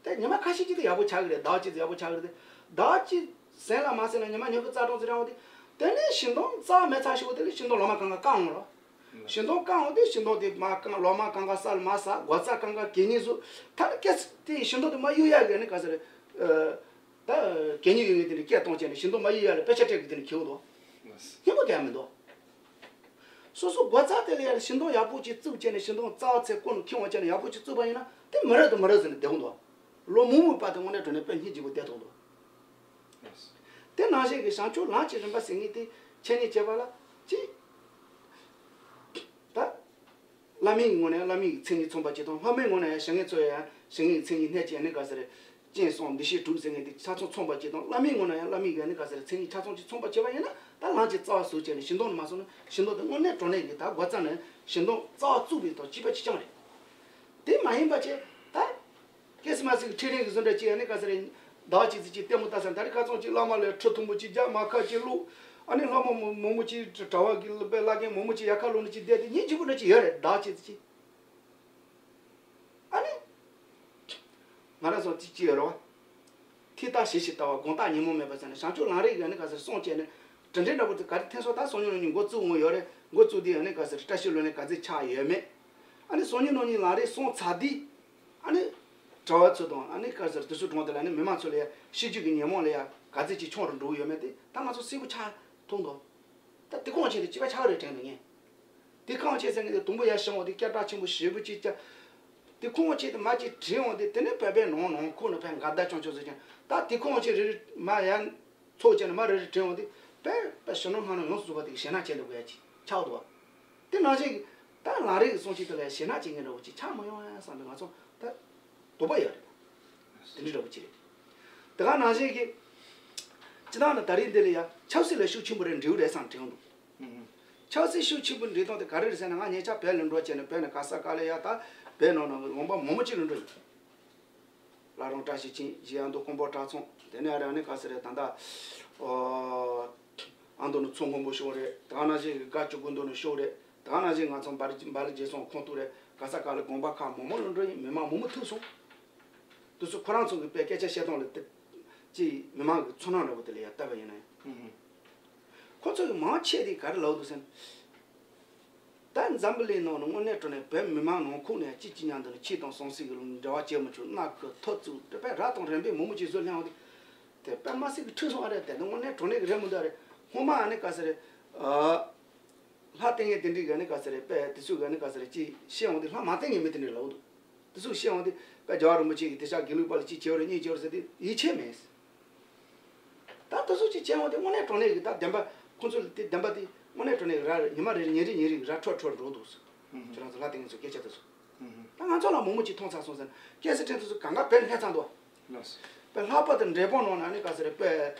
དེ་ཉི་མ་ཁ་ཤས་ཅིག་དེ་ཡག་པོ་ཆགས་ཀྱི་རེད། ཟླ་བ་གཅིག་ཙམ་ཡག་པོ་ཆགས་ཀྱི་རེད་དེ། ཟླ་བ་གཅིག་ཟིན་ལ་མ་ཟིན་ལ་ཉི་མ་ཉི་ཤུ་རྩ་གྲངས་ཙམ་རིང་བ་དེ། དེ་ནས་ཤིང་སྡོང་རྩ་མེད་ཚར་ཞིག་པོ་དེ་ལ་ཤིང་སྡོང་ལོ་མ་གང་ག་བཀག་འོང་རོགས། ཤིང་སྡོང་བཀག་འོང་དུས་ཤིང་སྡོང་དེ་མར་བཀག་ལོ་མ་གང་ག་ས་ལ་མར་ཟག་སྒོ་རྩ་གང་ག་གད་སྙིགས་བཟོ། ད་ནི་ཀེ་སི་དེ་ཤིང་སྡོང་དེ་མར་གཡུག་ཡག་གི་ནི་ག་ཟེར་རེད། ད་གད་སྙིགས་ཡོད་ངེས་དེ་ནི་སྐད་གཏོང་བྱས་ནས་ཤིང་སྡོང་མར་གཡུག་ཡག་ལ་དཔེ་ཆ་སྤྲད་གི་དེ་ནི་ཁེའུ་དོ། སྙན་པོ་གལ་མི་འདུག་སོ་སོ་སྒོ་རྩ་དེ་ལ་ཡར་ཤིང་སྡོང་ཡག་པོ་ཅིག་བཙུགས་བྱས་ནས། ཤིང་སྡོང་རྩ་བ་ཚེ་ཀུན་ཁྱེར་འོང་བྱས་ནས་ཡག་པོ་ཅིག་བཙུགས་པ་ཡིན་ན། དེ་མི་རབས་དང་མི་རབས་ཟེར་ནས་བསྡད་འོང་འདུག་ལོ་མང་མང་བར་དུ་དངོས་གནས་དྲང་གནས་དཔེ་སྙིང་རྗེ་པོ་བསྡད་ཐུབ་འདུག་དེ་ནང་བཞིན་གྱི་བྱང་ཆུབ་ལམ་གྱི་རིམ་པ་ཟེར་མཁན་དེ་འཆད་ཉན་བྱེད་པ་ལ་ཅིག་ད་བླ་མའི་ངོས་ནས་བླ་མའི་མཚན་ཉིད་མཚོན་པ་ཅིག་དང་། སློབ་མའི་ངོས་ནས་ཡང་ཞལ་ངན་ཚོ་ཡང་ཞལ་ངན་མཚན་ཉིད་སྣེ་གཅིག་ནི་ག་ཟེར་རེད། སྤྱན་ཟུང་འདི་ཤེས་དྲུག་ཟེར་མཁན་དེ་ཆ་ཚང་མཚོན་པ་ཅིག་དང་། བླ་མའི་ངོས་ནས་ཡང་བླ་མའི་ག་ནི་ག་ཟེར་རེད། མཚན་ཉིད་ཆ་ཚང་ཅིག་མཚོན་པ་བྱས་པ་ཡིན་ན། ད་ལམ་གྱི་རྩ་བ་ཟུར་བཅད་ནས་ཤིང་སྡོང་ནི་མ་སོང་ན། ཤིང་སྡོང་དེ་དངོས་གནས་དྲང་གནས་ཀྱི་ད་སྒོ་རྩ་ནས་ཤིང་སྡོང་རྩ་བ་བཙུགས་པའི་ཐོག་སྤྱི་པ་གཅིག་རྐྱང་རེད། དེ་མ་ཡིན་པ་བྱས་ད། ཀེ་སི་མ་སི་གི་ཁྲི་རིང་གི་བཟོ་འདྲ་ཅིག་ཨ་ནི་ག་ཟེར་རེད། ཟླ་བ་གཅིག་ཙམ་ཅིག་ལྟད་མོ་ལྟ་ས་ད་རེས་ཁ་ཚང་ཅིག་བླ་མ་ལ་ཁྲི་མཐོན་པོ་ཅིག་རྒྱག་མར་ཁ་ཅིག་བླུགས། ཨ་ནི་སློབ་མ་མང་མང་པོ་ཅིག་གྲྭ་པ་གི་དཔེ་བླ་རྒན་མང་པོ་ཅིག་ཡར་ཁ་ལོག་ནས་ཅིག་བསྡད་དེ་སྙིང་རྗེ་པོ་འདྲ་ཅིག་ཡོད་རེད། ཟླ་བ་གཅིག་ཙམ་ཅིག་ཨ་ནི། ང་རང་ཚོ་ཅིག་ཅིག་ཡོད་རེད་བ། ཐོས་རྟགས་ཞིབ་ཞིབ་ལྟ་བ། སྒོམ་རྟགས་ཉོན་མོངས་མེད་པ་ཟེར་ནས། བྱང་ཆུབ་ལམ་རིམ་གྱི་ཨ་ནི་ག་ཟེར་སྲུང་བྱས་ནས། དྲིན་དྲན་འདྲ་པོ་དེ་ག་རེ་འཐེན་སོང་། ད་སང་ཉིན་གནངས་ཉིན་འགོ་བཙུགས་འོང་ཡོད་རེད། འགོ་བཙུགས་དུས་ཨ་ནི་ག་ཟེར་བཀྲ་ཤིས་ལོ་ནས་ག་ཚོད་ཆགས་ཡོད་མེད། ཨ་ནི་སང་ཉིན་གནངས་ཉིན་ལམ་རིམ་སྲུང་ཚར་དུས། ཨ་ནི་གྲྭ་བ་ཚོ་དང་། ཨ་ནི་ག་ཟེར་དེ་ཚོའི་གྲོང་དེ་ལ་ནི་མི་མང་ཚོ་ལ་ཡ་ཤེས་རྒྱུད་ཀྱི་ཉོན་མོངས་ལ་ཡ་ག་ཚོད་ཅིག་ཆུང་རུ་འགྲོ་གི་ཡོད་མེད་དེ་ད་ང་ཚོ་གསལ་པོ་ཆགས་ཐུབ་འདུག་ད་དེ་ཁོང་ཆེད་དུ་སྤྱི་པ་ཆགས་རེད་དྲན་འདུག་ངས། དེ་ཁོང་ཆེད་ཟེར་མཁན་དེ་དུམ་བུ་ཡར་བྱུང་བ་དེ་སྐད་གྲགས་ཆེན་པོ་ཞེ་པོ་ཅིག་ཅག་དེ་ཁོང་ཆེད་དུ་མ་ཅིག་དྲན་འོང་དེ། དེ་ནས་བོད་པའི་ནང་ནང་ཁུལ་ནས་ཕར་འགལ་ཟླ་ཆུང་ཆུང་བཟོས་ཀྱང་། ད་དེ་ཁོང་ཆེད་རེ་རེ་མར་ཡར་ཚོགས་བྱས་ནས་མར་རེ་རེ་དྲན་འོང་དེ། དཔེ་དཔེ་གཞོན་ནུ་སྔ་ན་ཡོངས་སུ་རྫོགས་པ་དེ་གི་ཞེད་སྣང་བྱེད་འདུག་ག་ཡ་ཅིག་ཆགས་འདུག་བ། དེ་ནང་བཞིན་གྱི་ད་ལམ་རིམ་གྱི་སྲུང་བྱེད་དེ་ལ་ཞེད་སྣང་བྱེད་མཁན་འདྲ་བོ་ཅིག་ཆགས་མི་ཡོང་ཨ་བསམ་པའི་ང་ཚོ་ད་དོགས་པ་ཡོད་རེད། དེ་འདྲ་འདྲ་བོ་ཅིག་རེད། དེ་ག་ནང་བཞིན་གྱི་སྤྱིར་བཏང་ནི་ད་རིང་འདི་ལ་ཡ་ཆབ་སྲིད་ལ་ཤུགས་ཆེན་པོ་རེ་འབྲེལ་ཡོད་རེད་བསམ་དྲན་འདུག་ཆབ་སྲིད་ཤུགས་ཆེན་པོ་འབྲེལ་སྟངས་དེ་ག་རེ་རེད་ཟེར་ན། ང་ཉེ་ཆར་བོད་ལ་འགྲོ་བྱས་ནས། བོད་ནས་ག་ས་ག་ལ་ཡ་ད་བོད་ནང་ནང་གི་ལུང་པ་མང་པོ་ཅིག་ལ་འགྲོ་ཡིན། བླ་བྲང་བཀྲ་ཤིས་འཁྱིལ། གཞན་ཡང་མདོ་ཀོང་པོ་གྲྭ་ཚང་། དེ་ནས་ཨ་རེ་ཨ་ནི་ག་ས་རེད། ད་ལྟ་ཨ་མདོ་ནས་མཚོ་སྔོན་པོ་ཕྱོགས་རེད། དེ་ག་ནང་བཞིན་གྱི་སྒ་སྐྱེ་རྒུ་མདོ་ནས་ཕྱོགས་རེད། དེ་ག་ནང་བཞིན་ང་ཚོ་འབའ་རི་འབའ་རི་རྗེ་ཙོང་ཁོངས་གཏོགས་རེད། ག་ས་ག་ལ་དགོན་པ་ཁག་མང་པོ་ལ་འགྲོ་ཡིན། མི་མང་མང་པོ་ཐུག་སོང་། དེ་ཚོ་ཁོ་རང་ཚོ་གི་དཔེ་སྐད་ཆ་བཤད་སྟངས་ལ་དེ་ཅིག་མི་མང་གི་ཚོར་སྣང་འདྲ་བོ་དེ་ལ་ཡ་བལྟས་པ་ཡིན་ན། ཁོ་ཚོ་གི་མང་ཆེ་དེ་ག་རེ་ལབ་འདུག་ཟེར་ན། ད་འཛམ་བུ་གླིང་ནང་ནས་དངོས་གནས་དྲང་གནས་བོད་མི་མང་ནང་ཁུལ་ནས་གཅིག་གཅིག་མཉམ་དུ་ནས་ཆོས་དང་ཟང་ཟིང་གི་འབྲེལ་བ་བྱེད་མི་ཆོག། མནའ་ཁུ་ཐུབ་ཚུགས་དེ་དཔེ་ར་དང་རིམ་པས་མང་པོ་ཅིག་བཟོ་སླེབས་འོང་དེ། དེ་དཔེ་མ་སྲིད་ཀྱི་འཁྲུག་སོང་ཨ་རེད། དེ་ནི་དངོས་གནས་དྲང་གནས་ཀྱི་རེད་མི་འདུག་ཨ་རེད། སྔོན་མ་ཨ་ནི་ག་ས་རེད། ཨ། ལྷ་བསྟེན་མཁན་དེ་འདྲའི་ག་ནི་ག་ས་རེད། དཔེ་དེ་ཚོས་ག་ནི་ག་ས་རེད་ཅིག་བཤད་འོང་དེ། ལྷ་མ་བསྟེན་མཁན་མི་དེ་འདྲ་ལབ་འདུག་དེ་ཚོས་བཤད་འོང་དེ་དཔེ་རྒྱལ་བ་རིན་པོ་ཆེ་གིས་དེ་ཤག་དགེ་ལུགས་པ་ལ་ཅིག་བྱས་པ་རེད། གཉིས་བྱས་པ་རེད་ཟེར་དེ་ཡིད་ཆེས་མེད། ད་དེ་ཚོ་ཅིག་བྱས་འོང་དེ་དངོས་གནས་དྲང་གནས་ཀྱི་ད་བདེན་པ་ ཁོང་ཚོ་ལ་དེ་བདེན་པ་དེ་དངོས་གནས་དྲང་གནས་ཉི་མ་རེ་ཉིན་རེ་ཉིན་རེ་ར་འཕྲོད་འཕྲོད་འགྲོ་འདུག་ཁྱེད་རང་ཚོ་ལྷ་དེ་ངེད་ཚོ་སྐད་ཆ་དེ་ཚོ། ད་ང་ཚོ་ལ་མང་མོ་ཅིག་མཐོང་ཚར་སོང་ཟེར་ན་སྐད་ཆ་དྲན་དུས་སུ་གང་ག་བེད་སླེབས་ཚར་འདུག་པའི་ལྷག་པར་དུ་འབྲས་སྤུངས་ནང་ན་ནི་ག་ཟེར་རེད། པའི་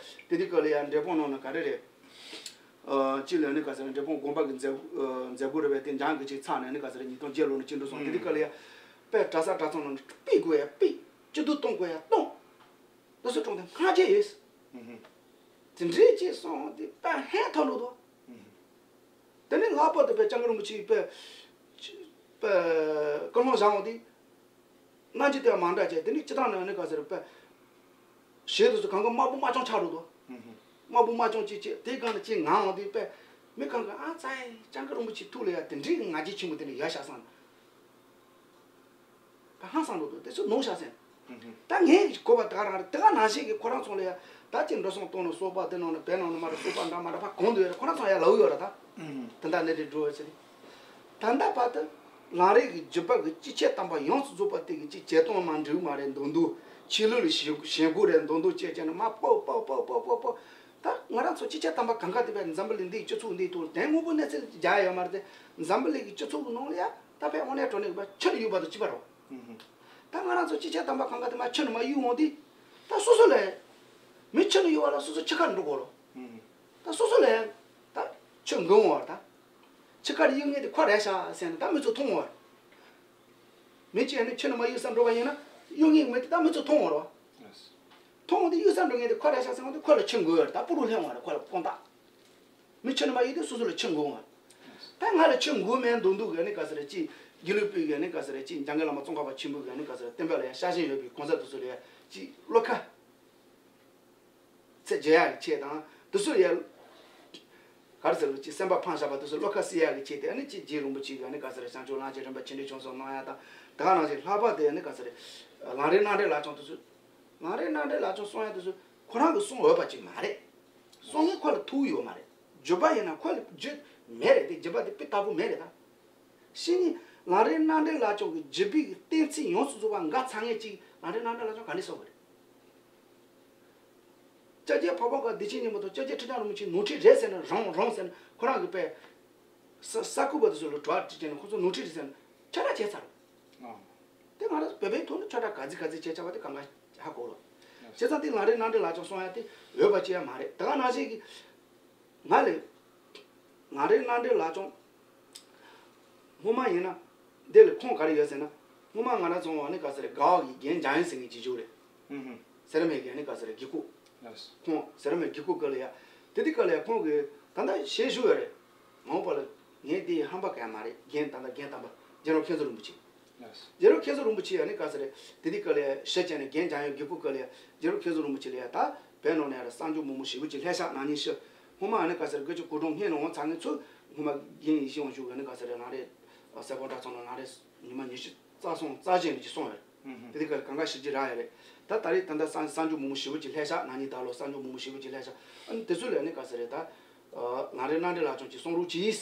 དེ་དུས་སྐབས་ལ་ཡང་འབྲས་སྤུངས་ནང་ན་ག་རེ་རེད། ཨ་གཅིག་ལ་ནི་ག་ཟེར་རེད། འབྲས་སྤུངས་དགོན་པ་གི་མཛད་མཛད་སྒོ་རེད་པས། དེ་འཇང་གི་ཅིག་ཚར་ནས་ནི་ག་ཟེར་རེད། ཉིས་སྟོང་བརྒྱད་ལོ་ནས་ཅིག་འགྲོ་སོང་། དེ་དུས་སྐབས་ལ་ཡང་པའི་གྲྭ་ས་གྲྭ་ཚང་ནང་ན་སྤེལ་དགོས་ཡ་སྤེལ། སྐྱིད་སྡུག་གཏོང་དགོས་ཡ་གཏོང་། དེ་ཚོ་དྲང་གནས་སྔ་རྗེས་ཡོད། དེ་འདྲའི་ཅིག་སོང་དེ་དཔེ་ཧན་ཐོར་འགྲོ་འདུག་དེ་ནས་ལྷག་པར་དུ་དཔེ་སྐྱབས་མགོན་རིན་པོ་ཆེའི་དཔེ་དཔེ་སྐུ་ལྷང་བཞེངས་འོང་དེ་སྣང་ཆེན་དེ་མ་འདྲ་བྱས། དེ་ནས་སྤྱི་བཏང་ནས་ནི་ག་ཟེར་དཔེ་ཞེས་དུས་སུ་གང་ག་དམར་པོ་དམར་ཆུང་ཆགས་འགྲོ་འདུག་དམར་པོ་དམར་ཆུང་ཅིག་ཅིག་དེ་གང་ནས་ཅིག་ངང་འོང་དེ་དཔེ་མི་གང་ག་ཨ་ཙའི་སྐྱབས་མགོན་རིན་པོ་ཆེ་ཐུགས་ལ་ཡ་དེ་འདྲའི་ང་རྒྱལ་ཆེན་པོ་དེ་འདྲ་ཡོད་ཤག་བསམ། ད་ཧང་སང་འགྲོ་འདུག་དེ་ཚོ་ནོར་ཤག་ཟེར། ད་ངས་གོ་བ་ད་ག་རང་རེད། དེ་ག་ནང་བཞིན་གྱི་ཁོ་རང་ཚོ་ལ་ཡ་ད་ཅིག་འགྲོ་སོང་གཏོང་ནས་གསོལ་པ་དེ་ནང་ནས་བེད་ནང་ནས་མ་རེད། གསོལ་པ་འདྲ་མ་འདྲ་ཕ་གོང་དུ་ཡོད་རེད། ཁོ་རང་ཚོ་ཡ་ལབ་ཡོད་རེད་ད། ད་ལྟ་གནད་དེ་འགྲོ་བ་ཟེར། ད་ལྟ་བར་དུ་ལམ་རིམ་གྱི་བརྒྱུད་པ་གི་སྤྱི་ཁྱབ་དམ་པ་ཡོངས་སུ་རྫོགས་པ་དེ་གི་ཅིག་བྱེད་སྟངས་མ་འགྲིག་མ་རེད་འདུག་འདུག་ཆོས་ལུགས་ལ་ཞེན་ཞེན་ཁོག་རེད་འདུག་འདུག་བྱས་བྱས་ནས་མ་སྤོ་སྤོ་སྤོ་སྤོ་སྤོ་སྤོ། ད་ང་རང་ཚོ་སྤྱི་ཁྱབ་དམ་པ་གང་ག་དེ་བས་འཛམ་བུ་གླིང་འདིའི་སྤྱི་ཚོགས་འདིའི་ཐོག་དེ་དངོས་པོ་གནས་ཚུལ་རྒྱག་ཡོད་མ་རེད་དེ། འཛམ་བུ་གླིང་གི་སྤྱི་ཚོགས་ཀྱི་ནང་ལ་ཡ་ད་བས་དངོས་གནས་དྲང་གནས་ཀྱི་བ་ཆུ་ནས་གཡུག་པ་དང་གཅིག་པ་རེད། ད་ང་རང་ཚོ་སྤྱི་ཁྱབ་དམ་པ་གང་ག་དེ་མ་ཆུ་ནས་མ་གཡུག་འོང་དུས་ད་སོ་སོ་ལ་མི་ཆུ་ནས་གཡུག་པ་ལ་སོ་སོ་ཆུ་ཁ་ནས་འགྲོ་དགོས་རེད། ད་སོ་སོ་ལ་ད་ཆུ་འགུལ་འོང་བ་ད། ཆུ་ཁ་ནས་གཡུག་མཁན་དེ་ཁོ་རེད་ཤག་ཟེར་ནས་ད་མི་ཚོ་མཐོང་འོང་བ། མི་གཅིག་ནི་ཆུ་ནས་མ་གཡུག་ས་འགྲོ་བ་ཡིན་ན་གཡུག་མཁན་མི་དེ་ད་མི་ཚོ་མཐོང་འོང་རེད། མཐོང་འོང་དུས་གཡུག་ས་འགྲོ་མཁན་དེ་ཁོ་རེད་ཤག་ཟེར་འོང་དུས་ཁོ་ལ་ཆུ་འགུལ་བ་རེད། ད་སྤུ་རུ་ལྷན་འོང་བ་རེད། ཁོ་ལ་དཔང་རྟགས། མི་ཆུ་ནས་མ་གཡུག་དུས་སོ་སོ་ལ་ཆུ་འགུལ་འོང་བ། ད་ང་ལ་ཆུ་འགུལ་མེད་འདུག་འདུག་གི་ནི་ག་ཟེར་རེད། ཅིག་དགེ་ལུགས་པའི་གི་ནི་ག་ཟེར་རེད། ཅིག་འཇམ་མགོན་བླ་མ་ཙོང་ཁ་པ་ཆེན་པོའི་གི་ནི་ག་ཟེར་རེད། བསྟན་པ་ལ་ཡང་ཤ་ཞེན་ཡོད་པའི་གོང་ས་དེ་ཚོ་ལ་ཡང་ཅིག་བློ་ཁ་ཚད་འཇལ་ཡག་གི་ཆེད་དང་དེ་ཚོ་ལ་ཡང་ག་རེ་ཟེར་རེད། ཅིག་སེམས་པ་ཕངས་བཞག་པ་དེ་ཚོ་བློ་ཁ་གསལ་ཡག་གི་ཆེད་དེ་ཨ་ནི་ཅིག་རྗེ་རིན་པོ་ཆེ་གི་ནི་ག་ཟེར་རེད། བྱང་ཆུབ་ལམ་གྱི་རིམ་པ་ཆེ་འབྲིང་ཆུང་གསུམ་གནང་ཡག་དང་། དེ་ག་ནང་བཞིན་ལྷག་པར་དུ་ནི་ག་ཟེར་རེད། ལམ་རིམ་རྣམ་འགྲེལ་ལག་བཅངས་དེ་ཚོ། ལམ་རིམ་རྣམ་འགྲེལ་ལག་བཅངས་གསུང་ཡག་དེ་ཚོ་ཁོ་རང་གིས་གསུང་འོས་པ་ཅིག་མ་རེད། གསུང་མཁན་ཁོ་ལ་ཐུག་ཡོད་མ་རེད། བརྒྱུད་པ་ཡིན་ན་ཁོ་ལ་བརྒྱུད་མེད་རེད་དེ། བརྒྱུད་པ་དེ་དཔེ་ལྟ་བུ་མེད་རེད་ད། བཤེས་གཉེན་ལམ་རིམ་རྣམ་འགྲེལ་ལག་བཅངས་ཀྱི་བརྒྱུད་པའི་གཏན་ཚིགས་ཡོངས་སུ་རྫོགས་པ་འགའ་ཚང་མཁན་ཅིག་ལམ་རིམ་རྣམ་འགྲེལ་ལག་བཅངས་ག་ནས་གསུང་གི་རེད། སྐྱབས་རྗེ་འཕགས་པ་དགའ་བདེ་ཆེན་སྙིང་པོ་དང་སྐྱབས་རྗེ་ཁྲི་བྱང་རིན་པོ་ཆེ་ནོར་འཁྲུལ་རེད་ཟེར་ནས་རང་རང་ཟེར་ནས་ཁོ་རང་གི་དཔེ། ས་ས་ཁུག་པ་དེ་ཚོ་ལ་དྲི་བ་དྲིས་བྱས་ནས་ཁོ་ཚོ་ནོར་འཁྲུལ་རེད་ཟེར་ནས་ཁྱབ་བསྒྲགས་བྱས་ཚར། ཨ། དེ་ང་རང་ཚོ་བོད་པའི་ཐོག་ནས་ཁྱབ་བསྒྲགས་ག་ཚོད་ག་ཚོད་བྱས་ཚར་བ་དེ་གང་ག་ཧ་གོ་རོགས། བྱས་ཙང་དེ་ལམ་རིམ་རྣམ་འགྲེལ་ལག་བཅངས་གསུང་ཡག་དེ་འོས་པ་ཅི་ཡང་མ་རེད། དེ་ག་ནང་བཞིན་གྱི་ང་ལས། ལམ་རིམ་རྣམ་འགྲེལ་ལག་བཅངས། སྔོན་མ་ཡིན་ན། འདི་ལ་ཁུངས་ག་རེ་ཡོད་ཟེར་ན། སྔོན་མ་ང་རང་ཚོ་བ་ནི་ག་ཟེར་རེད། དགའ་བ་གི་རྒན་འཇམ་དབྱངས་ཟེར་མཁན་ཅིག་བཞུགས་རེད། ཧུམ་ཧུམ། སེ་ར་སྨད་ཀྱི་ནི་ག་ཟེར་རེད། དགེ་ཁུག་ལགས་སོ། ཁོང་སེ་ར་སྨད་དགེ་ཁུག་སྐབས་ལ་ཡ། དེ་དུས་སྐབས་ལ་ཡ་ཁོང་གིས་ད་ལྟ་ཞལ་བཞུགས་ཡོད་རེད། མ་འོངས་པ་ལ་ངས་འདི་ཧམ་པ་ག་ཡ་མ་རེད། རྒན་ད་ལྟ་རྒན་དམ་པ་རྒྱལ་རབས་མཁན་ཟུར་རིན་པོ་ཆེ། ལགས་སོ། རྒྱལ་རབས་མཁན་ཟུར་རིན་པོ་ཆེ་ཡ་ནི་ག་ཟེར་རེད། དེ་དུས་སྐབས་ལ་ཡ་ཞལ་བྱས་ནས་རྒན་འཇམ་དབྱངས་དགེ་ཁུག་སྐབས་ལ་ཡ་རྒྱལ་རབས་མཁན་ཟུར་རིན་པོ་ཆེ་ལ་ཡ་ད་བོད་ནང་ན་ཡ་ར་གསར་འགྱུར་མང་པོ་ཞེ་པོ་ཅིག་ལྷད་ཤག་ནང་ཉིན་ཤི། སྔོན་མ་ཡ་ནི་ག་ཟེར་རེད། སྐུ་ཚེ་གོ་གྲོང་སྔོན་ནས་འོང་ཚར་མཁན་ཚོ་སྔོན་མ་རྒན་ཡིད་བཞིན་དབང་ཕྱུག་གི་ནི་ག་ཟེར་རེད། ང་རེ་གསལ་པོ་འདྲ་ཚང་ནང་ང་རེ་ཉི་མ་ཉི་ཤུ་རྩ་གསུམ་རྩ་བཞི་ནས་ཅིག་སོང་ཡོད་རེད། ཧུམ་ཧུམ། དེ་དུས་སྐབས་ལ་གང་ག་ཞིབ་ཅིག་རག་ཡོད་རེད། ད་ད་རེས་ད་ལྟ་གསར་གསར་འགྱུར་མང་པོ་ཞེ་པོ་ཅིག་ལྷད་ཤག་ནང་ཉིན་ད་ལོ་གསར་འགྱུར་མང་པོ་ཞེ་པོ་ཅིག་ལྷད་ཤག་ཨ་ནི་དེ་ཚོ་ལ་ནི་ག་ཟེར་རེད། ད་ལམ་རིམ་རྣམ་འགྲེལ་ལག་བཅངས་ཀྱི་གསུང་རོགས་གྱིས།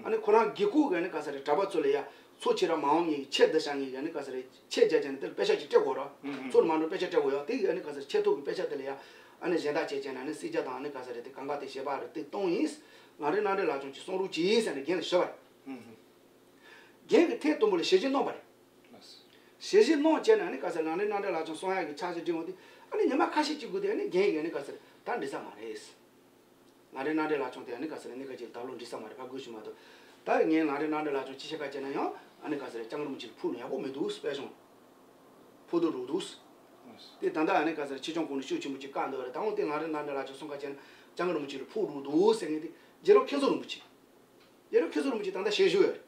ཨ་ནི་ཁོ་རང་དགེ་ཁུག་གི་ནི་ག་ཟེར་རེད། གྲྭ་པ་ཚོ་ལ་ཡ་ཚོགས་ཆེ་ར་མ་འོང་ངེས་ཀྱི་ཆེད་དུ་བཞག་ངེས་ཀྱི་ནི་ག་ཟེར་རེད། ཆེད་རྒྱ་ཆེ་ནི་དེ་ལ་དཔེ་ཆ་ཅིག་སྤྲད་དགོས་ར། ཚོགས་ནི་མ་འགྲོ་དཔེ་ཆ་སྤྲད་དགོས་ཡ། དེ་ཡི་ནི་ག་ཟེར་ཆེད་ཐོག་གི་དཔེ་ཆ་དེ་ལ་ཡ་ཨ་ནི་གཞན་དག་ཆེད་ཆེ་ན་ནི་སྲིད་རྒྱ་དང་ནི་ག་ཟེར་རེད། དེ་གང་ག་དེ་བྱེད་པ་རེད། དེ་གཏོང་ཡིན། ལམ་རིམ་རྣམ་འགྲེལ་ལག་བཅངས་ཀྱི་གསུང་རོགས་གྱིས་ཟེར་ནས་རྒན་ལ་ཞུ་བ་རེད། རྒན་གྱིས་ཐེངས་དང་པོ་ལ་ཞལ་བཞེས་གནང་བ་རེད། ཞལ་བཞེས་གནང་བྱས་ནས་ནི་ག་ཟེར་ལམ་རིམ་རྣམ་འགྲེལ་ལག་བཅངས་གསུང་ཡག་གི་ཕྱག་བཞེས་བསྒྲིགས་འོང་དུས་ཨ་ནི་ཉི་མ་ཁ་ཤས་ཅིག་སྒུག་དུས་ཨ་ནི་རྒན་ཡིས་ནི་ག་ཟེར་ད་འགྲིག་ས་མ་རེད། ལམ་རིམ་རྣམ་འགྲེལ་ལག་བཅངས་དེ་ཨ་ནི་ག་ཟེར་གནས་སྐབས་ཅིག་ད་ལོ་འགྲིག་ས་མ་རེད། ཕ་དགོས་ཞུ་མ་གཏོགས། ད་ངས་ལམ་རིམ་རྣམ་འགྲེལ་ལག་བཅངས་ཅི་བྱེད་ག་བྱས་ན་ཡང་ཨ་ནི་ག་ཟེར་སྐྱབས་མགོན་རིན་པོ་ཆེ་ལ་ཕུལ་ནས་ཡག་པོ་མི་འདུག་དཔེ་བཞག་ན། ཕུགས་རྡོ་རུག་འདུག་དེ་ད་ལྟ་ཨ་ནི་ག་ཟེར་ཆེ་ཆུང་གོང་ནས་ཤུགས་ཆེན་པོ་ཅིག་བཀག་འདུག་རེད། ད་འོང་དེ་ལམ་རིམ་རྣམ་འགྲེལ་ལག་བཅངས་གསུང་ག་བྱས་ན་སྐྱབས་མགོན་རིན་པོ་ཆེ་ལ་ཕུགས་རུག་འདུག་ཟེར་མཁན་དེ་རྒྱལ་རབས་མཁན་ཟུར་རིན་པོ་ཆེ། རྒྱལ་རབས་མཁན་ཟུར་རིན་པོ་ཆེ་ད་ལྟ་ཞལ་བཞུགས་ཡོད་རེད།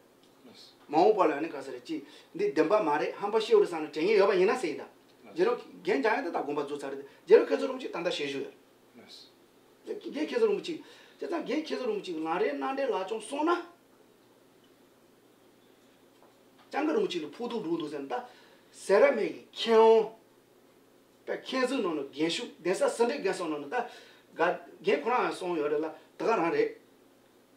མ་འོངས་པ་ལ་ཨ་ནི་ག་ཟེར་ཅིག་འདི་བདེན་པ་མ་རེད། ཧམ་པ་བཤད་ཡོད་རེད་བསམ་ན་དྲན་མཁན་ཡོད་པ་ཡིན་ན་ཟེར་ཡིན་ད། རྒྱལ་རབས་རྒན་འཇམ་དབྱངས་དེ་ད་དགོངས་པ་རྫོགས་ཚར་རེད། རྒྱལ་རབས་མཁན་ཟུར་རིན་པོ་ཆེ་ད་ལྟ་ཞལ་བཞུགས་ཡོད་རེད། རྒན་མཁན་ཟུར་རིན་པོ་ཆེ། བྱས་ཙང་རྒན་མཁན་ཟུར་རིན་པོ་ཆེ་ལམ་རིམ་རྣམ་འགྲེལ་ལག་བཅངས་གསུངས་ན། སྐྱབས་མགོན་རིན་པོ་ཆེ་ལ་ཕུགས་རྡོ་རུག་འདུག་ཟེར་ན་ད། སེ་ར་སྨད་ཀྱི་མཁས་དབང་། དཔེ་མཁན་ཟུར་ནང་ནས་རྒན་ཤོས་གདན་ས་ཟུར་འདྲེ་རྒན་གསུམ་ནང་ནས་ད། དགའ་རྒན་ཁོ་རང་ཡང་གསུངས་ཡོད་རེད་ལ་དེ་ག་རང་རེད།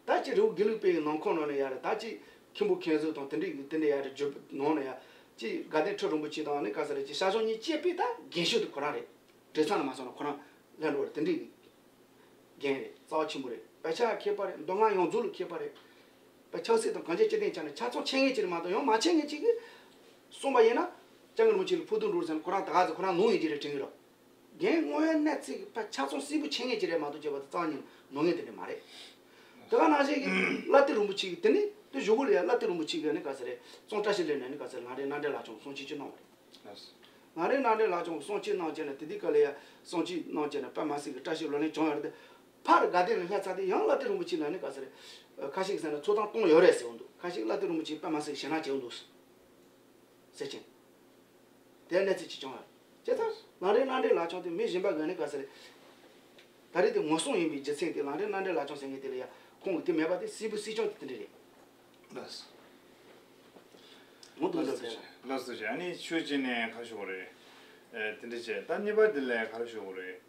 ད་ཅི་རེད། དགེ་ལུགས་པའི་ནང་ཁོངས་ནང་ནས་ཡ་རེད། ད་ཅི་མཁན་པོ་མཁན་ཟུར་དང་དེ་འདྲའི་དེ་འདྲའི་ཡ་རེད། བརྗོད་ནང་ནས་ཡ་ཅི་དགའ་ལྡན་ཁྲི་རིན་པོ་ཆེ་དང་ནི་ག་ས་རེད། ཅི་ཤར་ཕྱོགས་གཉིས་བཅས་པའི་ད་རྒན་ཤོས་དེ་ཁོ་རང་རེད། བགྲེས་ཚང་ནས་མ་སོང་ན་ཁོ་རང་ལྷན་འགྲོ་རེད། དེ་འདྲའི་རྒན་རེད། རྩ་བ་ཆེན་པོ་རེད། དཔེ་ཆ་མཁས་པ་རེད། མདོ་སྔགས་ཡོངས་རྫོགས་ལ་མཁས་པ་རེད། དཔེ་ཆབ་སྲིད་དང་གང་ཅིའི་སྤྱི་དོན་ཆ་ནས་ཆ་ཚང་ཆེ་ངེས་ཅིག་རེད་མ་གཏོགས་ཡང་མ་ཆེ་ངེས་ཅིག་གིས་གསུངས་པ་ཡིན་ན། སྐྱབས་མགོན་རིན་པོ་ཆེ་ལ་ཕུགས་འདུན་འགྲོ་ཟེར་ན་ཁོ་རང་ད་ག་ཟེར་ཁོ་རང་ནོར་ངེས་ཅིག་རེད་དྲན་གྱི་རེད། རྒན་དངོས་ཡོད་གནས་ཚུལ་གྱི་དཔེ་ཆ་ཚང་གསལ་པོ་ཆེ་ངེས་ཅིག་རེད་མ་གཏོགས་བྱས་པ་དེ་རྩ་བ་ཉིད་ནོར་ངེས་དེ་འདྲ་མ་རེད། དེ་ག་ནང་བཞིན་གྱི་བླ་བདེ་རིན་པོ་ཆེ་གི་དེ་ནི་དེ་གཞུག་གུ་ལ་ཡང་བླ་བདེ་རིན་པོ་ཆེ་གི་ནི་ག་ཟེར་རེད། གཙང་བཀྲ་ཤིས་གླིང་ནས་ནི་ག་ཟེར་ལམ་རིམ་རྣམ་འགྲེལ་ལག་བཅངས་གསུང་ཆོས་ཅིག་གནང་བ་རེད། ལགས་སོ། ལམ་རིམ་རྣམ་འགྲེལ་ལག་བཅངས་གསུང་ཆོས་གནང་བྱས་ནས་དེ་དུས་སྐབས་ལ་ཡང་གསུང་ཆོས་གནང་བྱས་ནས་དཔེ་མ་སྲིད་ཀྱི་བཀྲ་ཤིས་ལོ་ལོན་བྱུང་ཡོད་རེད་དེ། ཕར་དགའ་ལྡན་ལ་སླེབས་ཚར་དུས་ཡང་བླ་བདེ་རིན་པོ་ཆེ་ལ་ནི་ག་ཟེར་རེད། ཁ་ཤས་ཀྱིས་ཟེར་ན་ཚོགས་ཐེངས་གཏོང་ཡོད་རེད་ཟེར་འོང་འདུག་ཁ་ཤས་ཀྱིས་བླ་བདེ་རིན་པོ་ཆེ་དཔེ་མ་སྲིད་ཞེད་སྣང་བྱེད་འོང་འདུག་ཟེར་གྱིན། དེ་གནས་ཚུལ་ཅིག་བྱུང་བ་རེད། བྱས་ཙང་ལམ་རིམ་རྣམ་འགྲེལ་ལག་བཅངས་དེ་མི་གཞན་པ་གིས་ནི་ག་ཟེར་རེད། ད་རེས་དེ་ངོ་སྲུང་ཡིན་པའི་རྒྱུ་མཚན་དེ་ལམ་རིམ་རྣམ་འགྲེལ་ལག་བཅངས་ཟེར་མཁན་དེ་ལ་ཡང་ཁོང་གིས་དེ་མེད་པ་དེ་སྲིད་པའི་སྲིད་སྐྱོང་དེ་དེ་འདྲ་རེད། ལགས་སོ། ངོ་དུ་ལགས་འདོད་སོ་པས། ལགས་སོ་ཞེས་ཨ་ནི་ཆོས་ཅན་ནས་ཁ་ཤོར་རེད། ཨེ་དེ་འདྲ་བྱས་ད་གཉིས་པ་དེ་ལས་ཁ་ཤོར་རེད།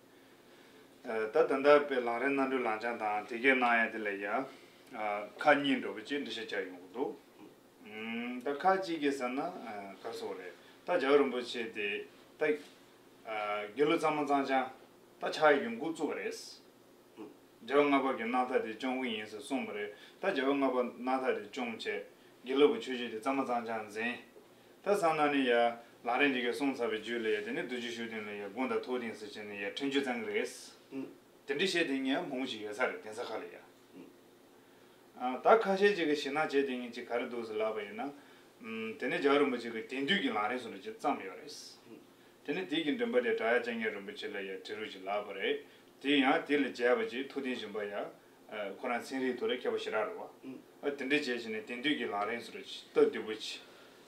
ཨེ་ད་ད་ལྟ་པའི་ལམ་རིམ་རྣམ་འགྲེལ་ལག་བཅངས་དང་དེ་གའི་གནང་ཡ་དེ་ལ་ཡ། ཨ་ཁག་གཉིས་འགྲོ་བ་ཅིག་འགྲེལ་བཤད་བྱ་ཡོང་གི་འདུག་ཨུམ། ད་ཁག་གཅིག་གིས་ཟེར་ན་ཨ་ག་རེ་ཟེར་དགོས་རེད། ད་རྒྱལ་བ་རིན་པོ་ཆེ་དེ་ད་ཨ་དགེ་ལུགས་གཙང་མ་གཙང་རྐྱང་ད་ཆགས་ཡོང་འགོ་བཙུགས་པ་རེད། རྒྱལ་བ་ལྔ་པ་གིས་རྣམ་ཐར་དེ་སྐྱོང་གི་ཡིན་ཟེར་གསུངས་པ་རེད། ད་རྒྱལ་བ་ལྔ་པ་རྣམ་ཐར་དེ་སྐྱོང་བྱས་དགེ་ལུགས་པའི་ཆོས་བརྒྱུད་དེ་གཙང་མ་གཙང་རྐྱང་འཛིན། ད་བསམ་ན་ནི་ཡ་ལམ་རིམ་འདི་གའི་གསུངས་ཚར་བའི་རྒྱུད་ལ་ཡ་དེ་ནི་རྡོ་རྗེ་ཤུགས་ལྡན་ལ་ཡ་དགུང་དང་ཐོག་ལྡན་ཟེར་བྱས་ནས་ཡ་ཁྲིམས་གཅོད་བཙན་གྱི་རེད། དེ་འདྲའི་བཤད་དེ་ངས་མང་པོ་ཞིག་ཡོད་ས་རེད་གདན་ས་ཁག་ལ་ཡ། ཨ་ད་ཁ་ཤས་ཅིག་གིས་ཞེད་སྣང་བྱེད་དེ་ངས་ཅིག་ག་རེ་འདུག་ཟེར་ལབ་པ་ཡིན་ན། ཨམ་དེ་ནས་རྒྱལ་བ་རིན་པོ་ཆེ་གིས་དེང་དུས་ཀྱི་ལམ་རིམ་བཟོ་འདྲ་ཅིག་བརྩམས་ཡོད་རེད། དེ་ནས་དེ་གི་མགྲིན་པ་དེ་བྲག་གཡབ་འཆང་ཉན་རིན་པོ་ཆེ་ལ་ཡ་བྲིས་རོགས་ཅིག་ལབ་པ་རེད། དེ་ཡང་དེ་ལས་མཇལ་བ་ཅིག་ཐུབ་བསྟན་སྦྱིན་པ་ཡ། ཨ་ཁོ་རང་ཚན་རིག་ཐོག་ལ་མཁས་པ་ཞེ་དྲག་རེད་བ། ཨ་དེ་འདྲ་བྱས་བྱས་ནས་དེང་དུས་ཀྱི་ལམ་རིམ་བཟོ་འདྲ་ཅིག་སྟབས་བདེ་པོ་ཅིག་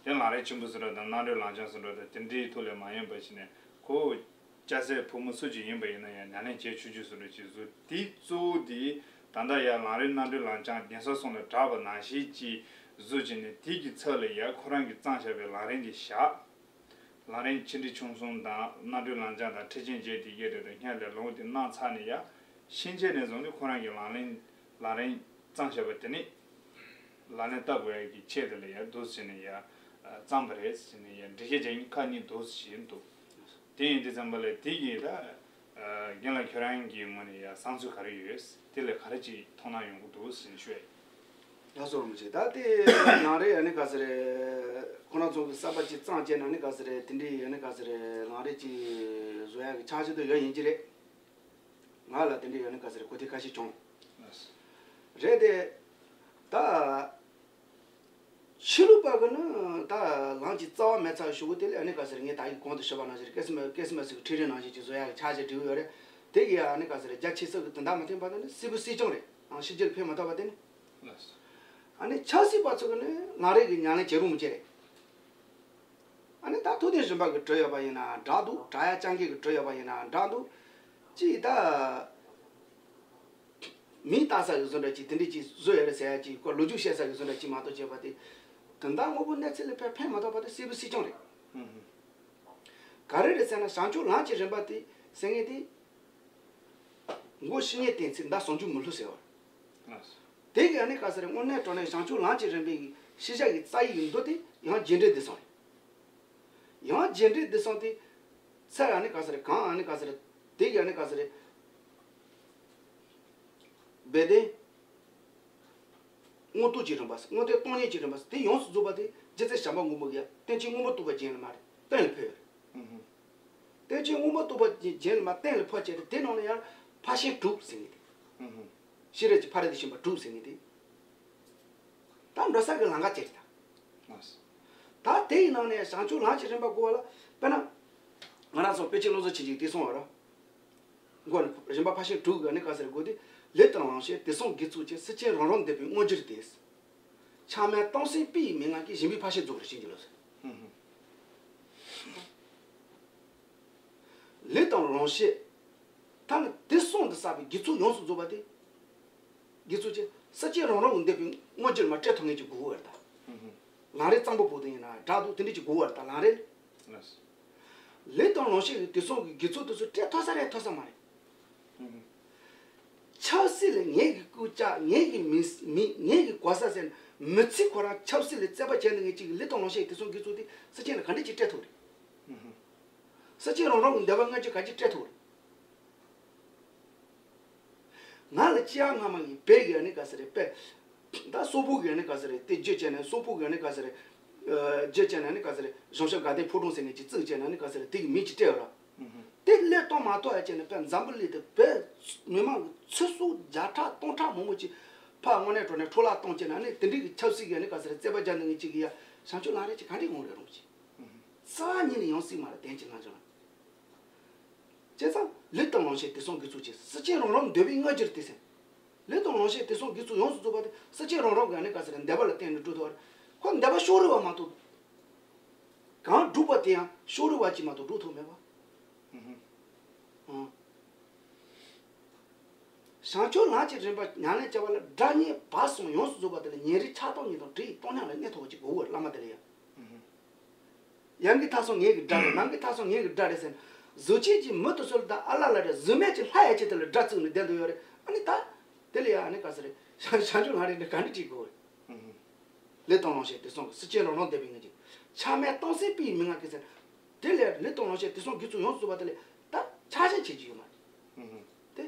དེ་ལམ་རིམ་ཆེན་པོ་བཟོ་འདྲ་དང་རྣམ་འགྲེལ་ལམ་བྱང་བཟོ་འདྲ་དང་དེ་འདྲའི་ཐོག་ལས་མ་ཡིན་པ་བྱས་ནས་ཁོ། སྐྱ་སེར་ཕོ་མོ་སུ་ཅིག་ཡིན་པ་ཡིན་ན་ཡང་ཉམས་ལེན་བྱེད་ཆོག་རྒྱུ་བཟོ་འདྲ་ཅིག་བཟོས། དེའི་གཙོ་བོ་དེ་ད་ལྟ་ཡང་ལམ་རིམ་རྣམ་འགྲེལ་ལམ་བྱང་གདན་ས་གསུམ་ལ་གྲགས་པ་ནང་བཞིན་ཅིག་བཟོས་བྱས་ནས་དེ་གི་ཚབ་ལ་ཡང་ཁོ་རང་གིས་བརྩམས་བཞག་པའི་ལམ་རིམ་དེ་བཞག་ལམ་རིམ་ཆེ་འབྲིང་ཆུང་གསུམ་དང་རྣམ་འགྲེལ་ལམ་བྱང་དང་ཁྲིད་ཆེན་བརྒྱད་དེ་གའི་རེ་དང་སྔར་ལས་ལོངས་ཏེ་གནང་ཚར་ནས་ཡང་ཕྱིན་ཆད་ནས་བཟུང་སྟེ་ཁོ་རང་གིས་ལམ་རིམ་ལམ་རིམ་བརྩམས་བཞག་པ་དེ་ནི། ལག་ལེན་བསྟར་དགོས་ཡ་གི་ཆེད་དུ་ལ་ཡ་འདུག་ཟེར་ནས་ཡ་བརྩམས་པ་རེད་ཟེར་ནས་ཡ་འགྲེལ་བཤད་རྒྱག་མཁན་ཁག་གཉིས་འདུག་ཟེར་བཞིན་འདུག་དེ་ཡིན་དུས་ཙམ་པ་ལ་དེ་གི་ད་རྒན་ལགས་ཁྱོད་རང་གི་ངོས་ནས་ཡ་བསམ་ཚུལ་ག་རེ་ཡོད། དེ་ལ་ག་རེ་ཅིག་མཐོང་སྣང་ཡོང་གི་འདུག་ཟེར་ནས་ཞུ་ཡ་ཡིན། ཡ་སོ་རིན་པོ་ཆེ་ད་དེ་ལམ་རིམ་ཡ་ནི་ག་ཟེར་རེད། ཁོ་རང་ཚོ་གི་གསར་པ་ཅིག་བརྩམས་བྱས་ན་ནི་ག་ཟེར་རེད། དེ་འདྲའི་ཡ་ནི་ག་ཟེར་རེད། ལམ་རིམ་ཅིག་བཟོ་ཡ་གི་འཆར་གཞི་དུ་ཡོད་ཡིན་གྱི་རེད། ང་ལ་དེ་འདྲ་ཡོད་ན་ག་ཟེར་གོ་ཐོས་ཁ་ཤས་བྱུང་། རེད་དེ། ད། ཕྱི་ལུགས་པ་གི་ནི་ད་ལམ་གྱི་རྩ་བ་མེད་ཚར་ཞུ་གི་དེ་ལས་ཨ་ནི་ག་ཟེར་ངས་ད་ཡིག་གོང་དུ་ཞུས་པ་ནང་བཞིན་ཀེ་སི་མ་ཀེ་སི་མ་སི་གི་ཁྲིད་རིམ་ནང་བཞིན་གྱི་བཟོ་ཡག་གི་འཆར་གཞི་བསྒྲིགས་ཡོད་རེད། དེ་གི་ཨ་ནི་ག་ཟེར་རྒྱ་ཆེ་ས་གི་དོན་དག་མ་མཐུན་པ་ན་ནི་སྲིད་པའི་སྲིད་སྐྱོང་རེད། ཨང་ཕྱི་རྒྱལ་ཕེབས་མ་ཐུབ་པ་དེ་ནི། ཨ་ནི་ཆབ་སྲིད་པ་ཚོ་གི་ནི་ལམ་རིམ་གི་ཉམས་ལེན་བྱེད་རུང་མི་བྱེད་རེད། ཨ་ནི་ད་ཐུབ་བསྟན་སྦྱིན་པ་གིས་བྲིས་ཡོད་པ་ཡིན་ན་འདྲ་འདུག་བྲག་གཡབ་འཆང་གིས་བྲིས་ཡོད་པ་ཡིན་ན་འདྲ་འདུག་ཅིག་ད་མིང་བཏགས་ས་གི་བཟོ་འདྲ་ཅིག་དེ་འདྲ་ཅིག་བཟོས་ཡོད་རེད་ཟེར་ཡ་ཅིག་ཁོ་ལོ་རྒྱུས་བཤད་ས་གི་བཟོ་འདྲ་ཅིག་མ་གཏོགས་བྱས་པ་དེ་དོན་དག་དངོས་པོ་གནས་ཚུལ་ལ་ཕན་ཕན་མ་ཐོགས་པ་དེ་སྲིད་པའི་སྲིད་སྐྱོང་རེད། ག་རེ་རེད་ཟེར་ན་བྱང་ཆུབ་ལམ་གྱི་རིམ་པ་དེ་ཟེར་མཁན་དེ། མགོ་བཤེས་གཉེན་བསྟེན་ཚེ་མདའ་ཟུང་འཇུག་མི་བསླུ་ཟེར་བ། དེ་གི་ཨ་ནི་ག་ཟེར་རེད། དངོས་གནས་དྲང་གནས་བྱང་ཆུབ་ལམ་གྱི་རིམ་པའི་གི་ཤེས་བྱ་གི་རྩ་བའི་མདོ་དེ་ཡང་རྗེས་འབྲེལ་བསྡུས་གསུམ་རེད། ཡང་རྗེས་འབྲེལ་བསྡུས་གསུམ་དེ་ཚར་ཨ་ནི་ག་ཟེར་རེད། གང་ཨ་ནི་ག་ཟེར་རེད། དེ་གི་ཨ་ནི་ག་ཟེར་རེད། སྦས་དོན། མངོན་རྟོགས་ཀྱི་རིམ་པ། མངོན་རྟོགས་སྟོང་ཉིད་ཀྱི་རིམ་པ་དེ་ཡོངས་སུ་རྫོགས་པ་དེ་རྗེ་བཙུན་བྱམས་པ་མགོན་པོ་གིས་རྟེན་ཅིང་མངོན་པར་རྟོགས་པ་རྒྱན་ལ་མ་རེད་གཏན་ལ་ཕབ་ཡོད་རེད། རྟེན་ཅིང་མངོན་པར་རྟོགས་པ་རྒྱན་ལ་མ་གཏན་ལ་ཕབ་བྱས་ཏེ་དེ་ནང་ལ་ཡང་ཕར་ཕྱིན་དྲུག་ཟེར་མཁན་དེ། ཤེས་རབ་ཀྱི་ཕ་རོལ་ཏུ་ཕྱིན་པ་དྲུག་ཟེར་མཁན་དེ། ད་འགྲོ་ས་གི་ལམ་ཁ་ཅིག་རེད་ད། ད་དེ་ཡི་ནང་ནས་བྱང་ཆུབ་ལམ་གྱི་རིམ་པ་བསྒོར་བ་ལ་དཔེར་ན། ང་རང་ཚོ་པཎ་ཆེན་བློ་བཟང་ཆོས་རྒྱན་གྱིས་དེ་གསུངས་པ་རེད། མགོ་ནས་རིམ་པ་ཕར་ཕྱིན་དྲུག་གི་ནི་ག་ཟེར་དགོས་ཏེ། ལས་དང་ལོངས་སྤྱོད་དུས་གསུམ་དགེ་ཚུལ་ཅན། སྲིད་ཅན་རང་རང་འདོད་པའི་དངོས་རྒྱུར་ཏེ། ཆགས་མེད་སྟོང་གསལ་པི་ཡི་མན་ངག་གིས། གཞན་ཕན་ཕར་ཕྱིན་རྫོགས་པར་བྱིན་གྱིས་རློབས་ཟེར། ལས་དང་ལོངས་སྤྱོད། ད་ནི་དུས་གསུམ་དུ་བསགས་པའི་དགེ་ཚུལ་ཡོངས་སུ་རྫོགས་པ་དེ། དགེ་ཚུལ་ཅན། སྲིད་ཅན་རང་རང་གི་འདོད་པའི་དངོས་རྒྱུར་མར་སྤྲད་ཐུབ་མཁན་ཅིག་དགོས་ཀྱི་ཡོད་རེད་ད། ལམ་རིམ་གཙང་པོ་པོ་དེ་ཡིན་ན་འདྲ་འདུག་དེ་འདྲ་ཅིག་དགོས་ཀྱི་ཡོད་རེད་ད་ལམ་རིམ། ལས་དང་ལོངས་སྤྱོད་ཀྱི་དུས་གསུམ་གྱི་དགེ་ཚུལ་དེ་ཚོ་སྤྲད་ཐུབ་ས་རེད་ཐུབ་ས་མ་རེད། ཆབ་སྲིད་ལ་ངེད་ཀྱི་སྐུལ་ལྕག་ངེད་ཀྱི་མི་མི་ངེད་ཀྱི་གོ་ས་ཟེར་ན་མི་ཚེ་ཁོ་རང་ཆབ་སྲིད་ལ་རྩོད་པ་བྱས་ནས་ངེད་ཅིག་གི་ལས་དང་ལོངས་སྤྱོད་ཀྱི་དུས་གསུམ་དགེ་ཚུལ་དེ་སྲིད་ཅན་ལ་ག་འདྲ་ཅིག་སྤྲད་ཐུབ་རེད། སྲིད་ཅན་རང་རང་གི་འདོད་པ་ལྔ་བཅུ་ག་ཅིག་སྤྲད་ཐུབ་རེད། ང་ལ་ཅི་ཡང་སྔ་མ་ཡིན་པའི་གི་ཨ་ནི་ག་ཟེར་རེད་པས། ད་སོག་པོ་གི་ཨ་ནི་ག་ཟེར་རེད་དེ་བརྗོད་བྱས་ནས་སོག་པོ་གི་ཨ་ནི་ག་ཟེར་རེད། བརྗོད་བྱས་ནས་ཨ་ནི་ག་ཟེར་རེད། གཞུང་ཞབས་དགའ་ལྡན་ཕོ་བྲང་ཟེར་ནས་ཅིག་བཙུགས་བྱས་ནས་ཨ་ནི་ག་ཟེར་རེད་དེ་གི་མིང་ཅིག་སྤྲད་ཡོད་ར། དེ་བློས་གཏོང་མ་ཐུབ་ཡ་བྱས་ནས་དཔེ་འཛམ་བུ་གླིང་དེ་བོད་མི་མང་གི་ཚེ་སྲོག་བརྒྱ་ཕྲག་སྟོང་ཕྲག་མང་པོ་ཅིག་ཕར་དངོས་གནས་དྲང་གནས་འཕྲོ་བརླག་གཏོང་བྱས་ནས་ཨ་ནི་དེ་འདྲའི་གི་ཆབ་སྲིད་ཀྱི་ཨ་ནི་ག་ཟེར་རེད་རྩོད་པ་རྒྱག་འདི་ངེད་ཅིག་གི་ཡ་བྱང་ཆུབ་ལམ་རེད་ཅིག་ག་འདྲས་འོང་རེད་རུང་ཅིག་རྩ་བ་ཉིད་ནས་ཡོང་སྲིད་མ་རེད་བདེན་ཅིག་ལྷ་ཆོས་ལ། བྱས་ཙང་ལུས་དང་ལོངས་སྤྱོད་དུས་གསུམ་གྱི་ཚུལ་གྱིས་སྲིད་ཅན་རང་རང་འདོད་པའི་མངོན་གྱུར་ཏེ་ཟེར། ལུས་དང་ལོངས་སྤྱོད་དུས་གསུམ་གྱི་ཚུལ་ཡོངས་སུ་རྫོགས་པ་དེ་སྲིད་ཅན་རང་རང་གི་ཨ་ནི་ག་ཟེར་འདོད་པ་ལ་བརྟེན་ནས་སྒྲུབ་ཐུབ་པ་རེད། ཁོ་འདོད་པ་ཕྱོགས་རིས་པ་མ་གཏོགས། གང་སྒྲུབ་པ་དེ་ཡང་ཕྱོགས་རིས་པ་གཅིག་མ་གཏོགས་སྒྲུབ་ཐུབ་མེད་པ། ཨང་། བྱང་ཆུབ་ལམ་གྱི་རིམ་པ་ཉམས་ལེན་བྱ་བ་ལ་དགྲ་གཉེན་བར་གསུམ་ཡོངས་སུ་རྫོགས་པ་དེ་ལ་ཉེ་རིང་ཆགས་སྡང་གཉིས་དང་དྲི་ཡི་བཏང་སྙོམས་ལ་གནས་ཐུབ་པ་ཅིག་དགོས་བོ་བླ་མ་དེ་ལ་ཡང་། ཡང་གི་མཐའ་སོང་ངེད་ཀྱི་དགྲ་རེད། ནང་གི་མཐའ་སོང་ངེད་ཀྱི་དགྲ་རེད་ཟེར་ནས། གཟུགས་ཅན་གྱི་མི་དེ་ཚོ་ལ་ད་ཨ་ལ་ལ་རེད། གཟུགས་མེད་ཀྱི་ལྷ་ཡ་གཅིག་དེ་ལ་དགྲ་བཙུགས་ནས་བསྡད་འདུག་ཡོད་རེད། ཨ་ནི་ད། དེ་ལ་ཡ་ཨ་ནི་ག་ཟེར་རེད། བྱང་ཆུབ་ལམ་རེད་ནས་ག་འདྲ་བྲིས་དགོས་རེད། ལུས་དང་ལོངས་སྤྱོད་དུས་གསུམ་གྱི་སྲིད་ཅན་རང་རང་འདོད་པའི་ངེས་ཀྱི། ཆགས་མེད་གཏོང་སེམས་པའི་མན་ངག་གིས་ཟེར། དེ་ལ་ཡ་ལུས་དང་ལོངས་སྤྱོད་དུས་གསུམ་གྱི་ཚུལ་ཡོངས་སུ་རྫོགས་པ་དེ་ལ་ད་ཆགས་ཞེན་བྱེད་ཀྱི་ཡོད་མ་རེད། དེ།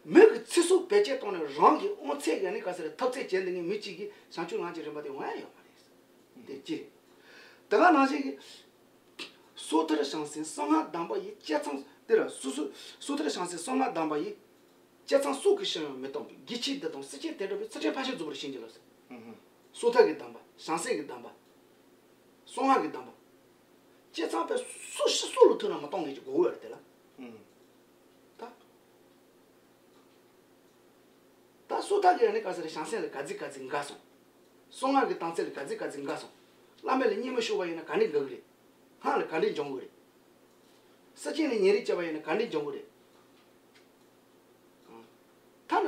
མི་གི་ཚེ་སྲོག་བེད་སྤྱོད་བཏང་ནས་རང་གི་དབང་ཚད་ཀྱི་ཨ་ནི་ག་ཟེར་རེད་ཐོབ་ཚད་བྱས་འདི་ངས་མི་གཅིག་གིས་བྱང་ཆུབ་ལམ་གྱི་རིམ་པ་དེ་འོང་ཡ་ཡོད་མ་རེད། དེ་ཅི་རེད། དེ་ག་ནང་བཞིན་གྱི། སོ་ཐར་བྱང་སེམས་གསང་སྔགས་གདམས་པ་ཡི་བཅད་མཚམས་དེ་ར་སོ་སོ་སོ་ཐར་བྱང་སེམས་གསང་སྔགས་གདམས་པ་ཡི་བཅད་མཚམས་སྲོག་གི་ཤིང་ཡང་མི་གཏོང་བའི་དགེ་བཅུའི་སྡེ་དང་སྲིད་ཅན་དེ་འདྲ་བའི་ཚུལ་ཁྲིམས་ཕར་ཕྱིན་རྫོགས་པར་བྱིན་གྱིས་རློབས་ཟེར། སོ་ཐར་གྱི་གདམས་པ་བྱང་སེམས་ཀྱི་གདམས་པ། གསང་སྔགས་ཀྱི་གདམས་པ། བཅད་མཚམས་པའི་སོ་ཤི་སོ་ལ་ཐུག་ན་མི་གཏོང་ངེས་ཀྱི་དགོས་ཡོད་རེད་དེ་ལ། ད། ད་སོ་ཐར་གྱི་ཨ་ནི་ག་ཟེར་བྱང་སེམས་ལ་ག་ཚིག་ག་ཚིག་འགལ་སོང་། གསང་སྔགས་ཀྱི་གདམས་ཚིག་ལ་ག་ཚིག་ག་ཚིག་འགལ་སོང་། བླ་མ་ལ་བརྙས་མི་ཤོར་བ་ཡིན་ན་ག་འདྲས་འགལ་གི་རེད། སྔགས་ལ་ག་འདྲས་འབྱུང་གི་རེད། སྲིད་ཅན་ལ་ཉེ་རིང་བྱས་པ་ཡིན་ན་ག་འདྲས་འབྱུང་གི་རེད། ཐ་ན་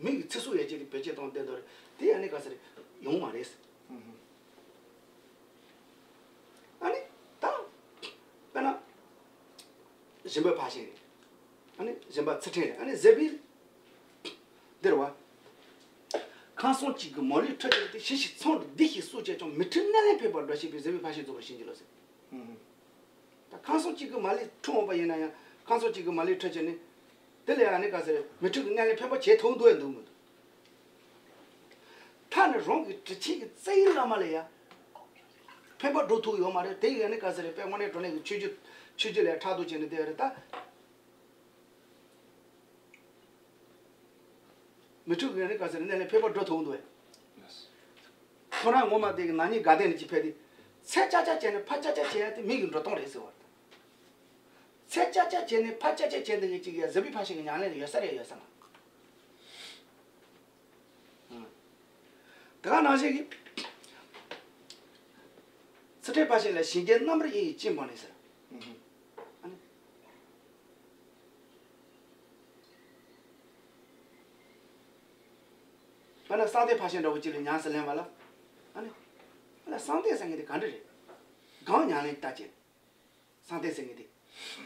མི་གི་ཚེ་སྲོག་ཡ་གཅིག་གི་བེད་སྤྱོད་གཏོང་བསྡད་འདུག་རེད་དེ་ཨ་ནི་ག་ཟེར་ཡོང་མ་རེད། ཨ་ནི་ད་དཔེར་ན་སྦྱིན་པའི་ཕར་ཕྱིན་རེད། ཨ་ནི་སྦྱིན་པ་ཚུལ་ཁྲིམས་རེད། ཨ་ནི་བཟོད་པའི་འདིར་བ། ཁམས་གསུམ་གཅིག་གི་མ་ལུས་འཕྲོད་བྱེད་དེ་ཞི་ཞིང་ཚངས་དྲུག་བདེ་ཞིང་སོ་སྐྱེ་ཀྱང་མི་འཁྲུགས་གནས་ལས་འཕེན་པར་འགྲོ་ཤེས་པའི་བཟོད་པའི་ཕར་ཕྱིན་རྫོགས་པར་བྱིན་གྱིས་རློབས་ཟེར། ད་ཁམས་གསུམ་གཅིག་གི་མ་ལུས་འཁྲུགས་འོང་པ་ཡིན་ན་ཡང་ཁམས་གསུམ་གཅིག་གི་མ་ལུས་འཕྲོད་བྱེད་ནི། དེ་ལས་ཡང་ནི་ག་ཟེར་མི་འཁྲུགས་ཀྱི་གནས་ལས་འཕེན་པ་བྱེད་ཐུབ་འདུག་ཡང་འདུག་མི་འདུག་ཐ་ནི་རང་གི་དྲིན་ཆེན་གྱི་བརྩེ་བའི་བླ་མ་ལ་ཡང་འཕེན་པ་འགྲོ་ཐུབ་ཡོད་མ་རེད། དེ་ཡང་ནི་ག་ཟེར་དཔེ་དངོས་གནས་དྲང་གནས་ཀྱི་ཆོས་བརྒྱུད་ཆོས་བརྒྱུད་ལས་ཕྲག་དོག་བྱས་ནས་བསྡད་ཡོད་རེད་ད། མི་འཁྲུགས་ཀྱི་ནི་ག་ཟེར་གནས་ལས་འཕེན་པ་འགྲོ་ཐུབ་འདུག་ཨེ། ཁོ་རང་ངོ་མ་དེ་གི་ན་ནིང་དགའ་ལྡན་ནས་ཅི་ཕེབས་ཏེ། ཚེ་བསྐྱར་བསྐྱར་བྱས་ནས་ཕར་བསྐྱར་བསྐྱར་བྱས་ཡ་དེ་མི་གི་འགྲོ་སྟངས་རེད་ཟེར་བ་རེད། ཚེ་བསྐྱར་བསྐྱར་བྱས་ནས་ཕར་བསྐྱར་བསྐྱར་བྱས་འདི་གི་ཅིག་ཡ་བཟོད་པའི་ཕར་ཕྱིན་གི་ཉམས་ལེན་ཡོད་ས་རེད་ཡོད་ས་མ། དེ་ག་ནང་བཞིན་གྱི། ཚུལ་ཁྲིམས་ཕར་ཕྱིན་ལ་ཞིང་རྒྱས་རྣམ་པར་དབྱེ་ཡི་སྤྱི་འབངས་ནས་ཟེར། ཨ་ནི། དཔེར་ན་གསང་བསྟོད་ཕར་ཕྱིན་འདྲ་བོ་ཅིག་ལ་ཉམས་སུ་ལེན་པ་ལ། ཨ་ནི། དཔེར་ན་གསང་བསྟོད་ཟེར་མཁན་དེ་ག་འདྲ་རེད། གང་ཉམས་ལེན་ལྟ་ཅན། གསང་བསྟོད་ཟེར་མཁན་དེ།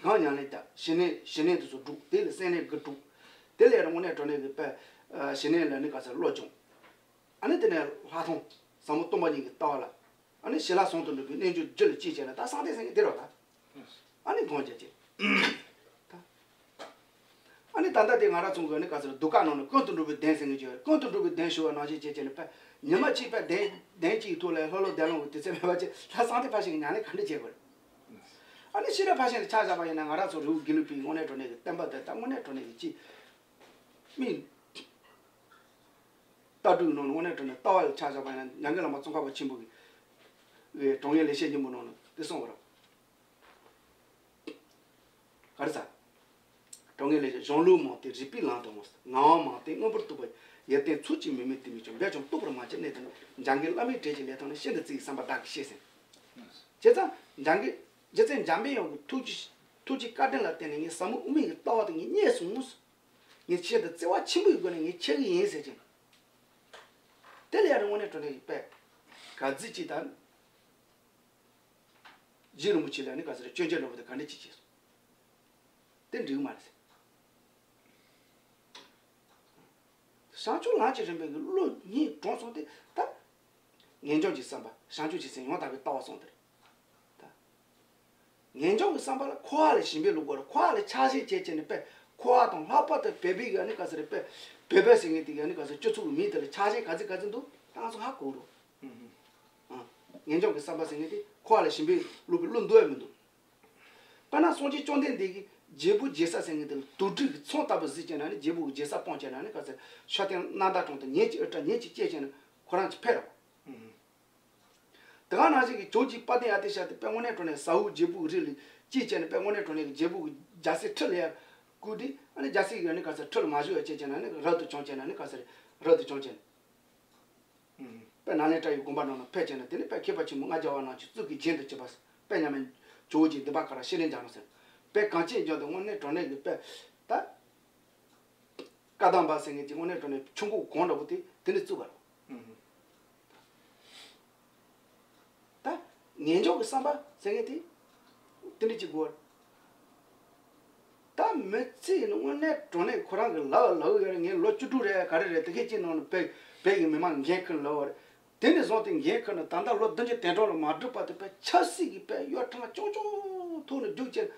གང་ཉམས་ལེན་ལྟ། ཞི་གནས་ཞི་གནས་དེ་ཚོ་སྒྲུབ། དེ་ལ་སེམས་གནས་དགུ་སྒྲུབ། དེ་ལས་རང་དངོས་གནས་དྲང་གནས་ཀྱི་དཔེ། ཞི་གནས་ལ་ནི་ག་ཚོད་བློ་སྦྱོང་། ཨ་ནི་དེ་ནས་ལྷག་མཐོང་། ཟབ་མོ་སྟོང་པ་ཉིད་ཀྱི་ལྟ་བ་ལ། ཨ་ནི་ཞི་ལྷག་ཟུང་དུ་འཇུག་པའི་རྣལ་འབྱོར་རྒྱུད་ལ་སྐྱེས་བྱས་ན་ད་གསང་བསྟོད་ཟེར་མཁན་དེ་རེད་བ་ད། ཨ་ནི་གང་བྱས་ཀྱི། ད། ཨ་ནི་ད་ལྟ་དེ་ང་རང་ཚོ་གི་ནི་ག་ཚོད་གདུགས་དཀར་ནང་ནས་ཀུན་ཏུ་འགྲོ་བའི་གདེང་ཟེར་མཁན་ཅིག་ཡོད་རེད། ཀུན་ཏུ་འགྲོ་བའི་གདེང་ཞུ་བ་ནང་བཞིན་བྱས་བྱས་ནས་དཔེ། ཉི་མ་གཅིག་དཔེ་གདེང་གདེང་གཅིག་གི་ཐོག་ལ་ལྷོད་ལྷོད་བསྡད་ལོང་གི་དུས་ཚོད་མེད་པ་ཅིག་ད་གསང་བསྟོད་ཕར་ཕྱིན་གྱི་ཉམས་ལེན་ག་འདྲ་བྱེད་དགོས་རེད། ཨ་ནི་ཤེས་རབ་ཕར་ཕྱིན་ལ་ཆ་བཞག་པ་ཡིན་ན་ང་རང་ཚོ་རི་བོ་དགེ་ལུགས་པའི་དངོས་གནས་དྲང་གནས་ཀྱི་བསྟན་པ་དེ་ད་དངོས་གནས་དྲང་གནས་ཀྱི་ཅིག་མི། ལྟ་གྲུབ་ནང་ནས་དངོས་གནས་དྲང་གནས་ལྟ་བ་ལ་ཆ་བཞག་པ་ཡིན་ན་ཉང་གི་བླ་མ་ཙོང་ཁ་པ་ཆེན་པོ་གི་གི་དྲང་ངེས་ལེགས་བཤད་སྙིང་པོ་ནང་ནས་དེ་གསུངས་པ་རེད། ག་རེ་ཟ། དྲང་ངེས་ལེགས་བཤད་གཞུང་ལུགས་མང་སྟེ་རིགས་པའི་ལམ་དུ་འོང་། ངག་དབང་མང་སྟེ་མངོན་པར་རྟོགས་པ་ཡི། ཡོན་ཏན་ཚུལ་གྱིས་མི་དམིགས་དེ་མིན་ཀྱང་། འབད་ཀྱང་རྟོགས་པར་མ་བྱས་གནད་དུ་གནས། འཇམ་མགོན་བླ་མའི་གྲས་ཀྱི་ལས་ཐམས་ཅད་ཤིན་ཏུ་བརྩི་ཡི་བསམ་པ་བདག་གིས་ཤེས་ཟེར། བྱས་ཙང་འཇམ་མགོན་རྗེ་བཙུན་འཇམ་པའི་དབྱངས་ཀྱི་ཐུགས་ཀྱི་ཐུགས་ཀྱི་བཀའ་དྲིན་ལ་བརྟེན་ནས་ངས་ཟབ་མོ་དབུ་མའི་གི་ལྟ་བ་དེ་ངས་རྙེད་སོང་། ངས་ཁྱེད་དང་བརྩེ་བ་ཆེན་པོའི་སྒོ་ནས་ངས་ཁྱེར་གི་ཡིན་ཟེར་ཅིང་། དེ་ལ་ཡང་དངོས་གནས་དྲང་གནས་ཀྱི་དཔེ། ག་ཚོད་ཅིག་དང་། རྗེ་རིན་པོ་ཆེ་ལ་ནི་ག་ཚོད་སྐྱོན་བརྗོད་འདྲ་པོ་དེ་ག་འདྲ་ཅིག་བྱས་སོང་། དེ་འགྲིག་གི་མ་རེད་ཟེར། བྱང་ཆུབ་ལམ་གྱི་རིམ་པའི་གི་བློ་སྙིང་དྲང་སོང་སྟེ་ད། ངེས་འབྱུང་གི་བསམ་པ་བྱང་ཆུབ་ཀྱི་སེམས་ཡང་དག་པའི་ལྟ་བ་སོང་དེར། ད། ངེས་འབྱུང་གི་བསམ་པ་ལ་འཁོར་བ་ལ་ཞེན་པའི་ལུགས་སྐོར་འཁོར་བ་ལ་ཆགས་ཞེན་བྱེད་བྱས་ནས་དཔེ། འཁོར་བ་དང་ལྷག་པར་དུ་བོད་པའི་ཡ་ནི་ག་ཟེར་རེད། བོད་བོད་པ་ཟེར་མཁན་དེ་ཡ་ནི་ག་ཟེར། སྤྱི་ཚོགས་ཀྱི་མིང་དེ་ལ་ཆ་ཤས་ག་ཚོད་ག་ཚོད་འདུག་ད་ང་ཚོ་ཧ་གོ་རོགས། ཨ། ངེས་འབྱུང་གི་བསམ་པ་ཟེར་མཁན་དེ་འཁོར་བ་ལ་ཞེན་པའི་བློ་བློ་འདུག་ཡ་མི་འདུག་དཔེར་ན་སངས་རྒྱས་བཅོམ་ལྡན་འདས་ཀྱིས་རྒྱལ་པོ་རྒྱལ་ཚབ་ཟེར་མཁན་དེ་ལ་དུག་སྦྲུལ་གྱི་ཚོགས་ལྟ་བུ་གཟིགས་བྱས་ན་ནི། རྒྱལ་པོ་གི་རྒྱལ་ཚབ་སྤངས་བྱས་ན་ནི་ག་ཟེར། ཤ་སྟག་སྣ་འདབ་གྲོང་དུ་ཉེས་ཅིག་ཨེ་སྤྲད། ཉེས་ཅིག་བཅད་བྱས་ན་ཁོ་རང་གི་ཕེབས་རོགས། དེ་ག་ནང་བཞིན་གྱི་ཇོ་བོ་རྗེ་དཔལ་ལྡན་ཨ་ཏི་ཤ་དེ་དཔེ་དངོས་གནས་དྲང་གནས་ཟ་འོག་རྒྱལ་པོ་གི་རིགས་ལ་སྐྱེས་བྱས་ནས། དཔེ་དངོས་གནས་དྲང་གནས་ཀྱི་རྒྱལ་པོ་གི་རྒྱལ་སྲིད་ཁྲི་ལ་ཡར་བཀུར་ཏེ། ཨ་ནི་རྒྱལ་སྲིད་ཡོད་ནི་ག་ཟེར། ཁྲི་ལ་མ་བཞུགས་ཡ་བྱས་བྱས་ན་ནི་རབ་ཏུ་བྱུང་བྱས་ན་ནི་ག་ཟེར། རབ་ཏུ་བྱུང་བྱས་ནས། དཔེ་ནཱ་ལེནྡྲ་ཡི་དགོན་པ་ནང་ན་ཕེབས་བྱས་ན། དེ་ནི་དཔེ་མཁས་པ་ཆེན་པོ་ལྔ་བརྒྱ་པ་རྣམས་ཀྱི་གཙུག་གི་རྒྱན་དུ་གྱུར་པ། དཔེ་མཉམ་མེད་ཇོ་བོ་རྗེ་འདུས་པ་ག་ར་ཤེས་རིག་འཇམ་དབྱངས་ཟེར། དཔེ་གངས་ཅན་ལྗོངས་དེ་དངོས་གནས་དྲང་གནས་ཀྱི་དཔེ་ད། བཀའ་གདམས་པ་ཟེར་མཁན་གྱི་དངོས་གནས་དྲང་གནས་ཆུ་འགོ་གང་འདྲ་པོ་དེ་དེ་ནས་བཙུགས་པ་རེད། ད་ངེས་འབྱུང་གི་བསམ་པ་ཟེར་མཁན་དེ་དེ་འདྲ་ཅིག་དགོས། ད་མི་ཚེ་ནི་དངོས་གནས་དྲང་གནས་ཁོ་རང་གི་ལབ་ལབ་ཡོད་རེད། ངས་ལོ་བཅུ་དྲུག་རེད་ག་རེ་རེད། དེ་གའི་ཅིག་ནང་ནས་དཔེ་བོད་ཀྱི་མི་མང་འགན་ཁུར་ལབ་པ་རེད། དེ་ནས་བཟུང་སྟེ་འགན་ཁུར་ནས་ད་ལྟ་ལོ་བདུན་ཅུ་དོན་གྲངས་ལ་མ་འགྲོ་བར་དུ་དཔེ་ཆབ་སྲིད་ཀྱི་དཔེ་གཡོ་ཐང་ཆུང་ཆུང་ཐོག་ནས་རྒྱུགས་བྱས།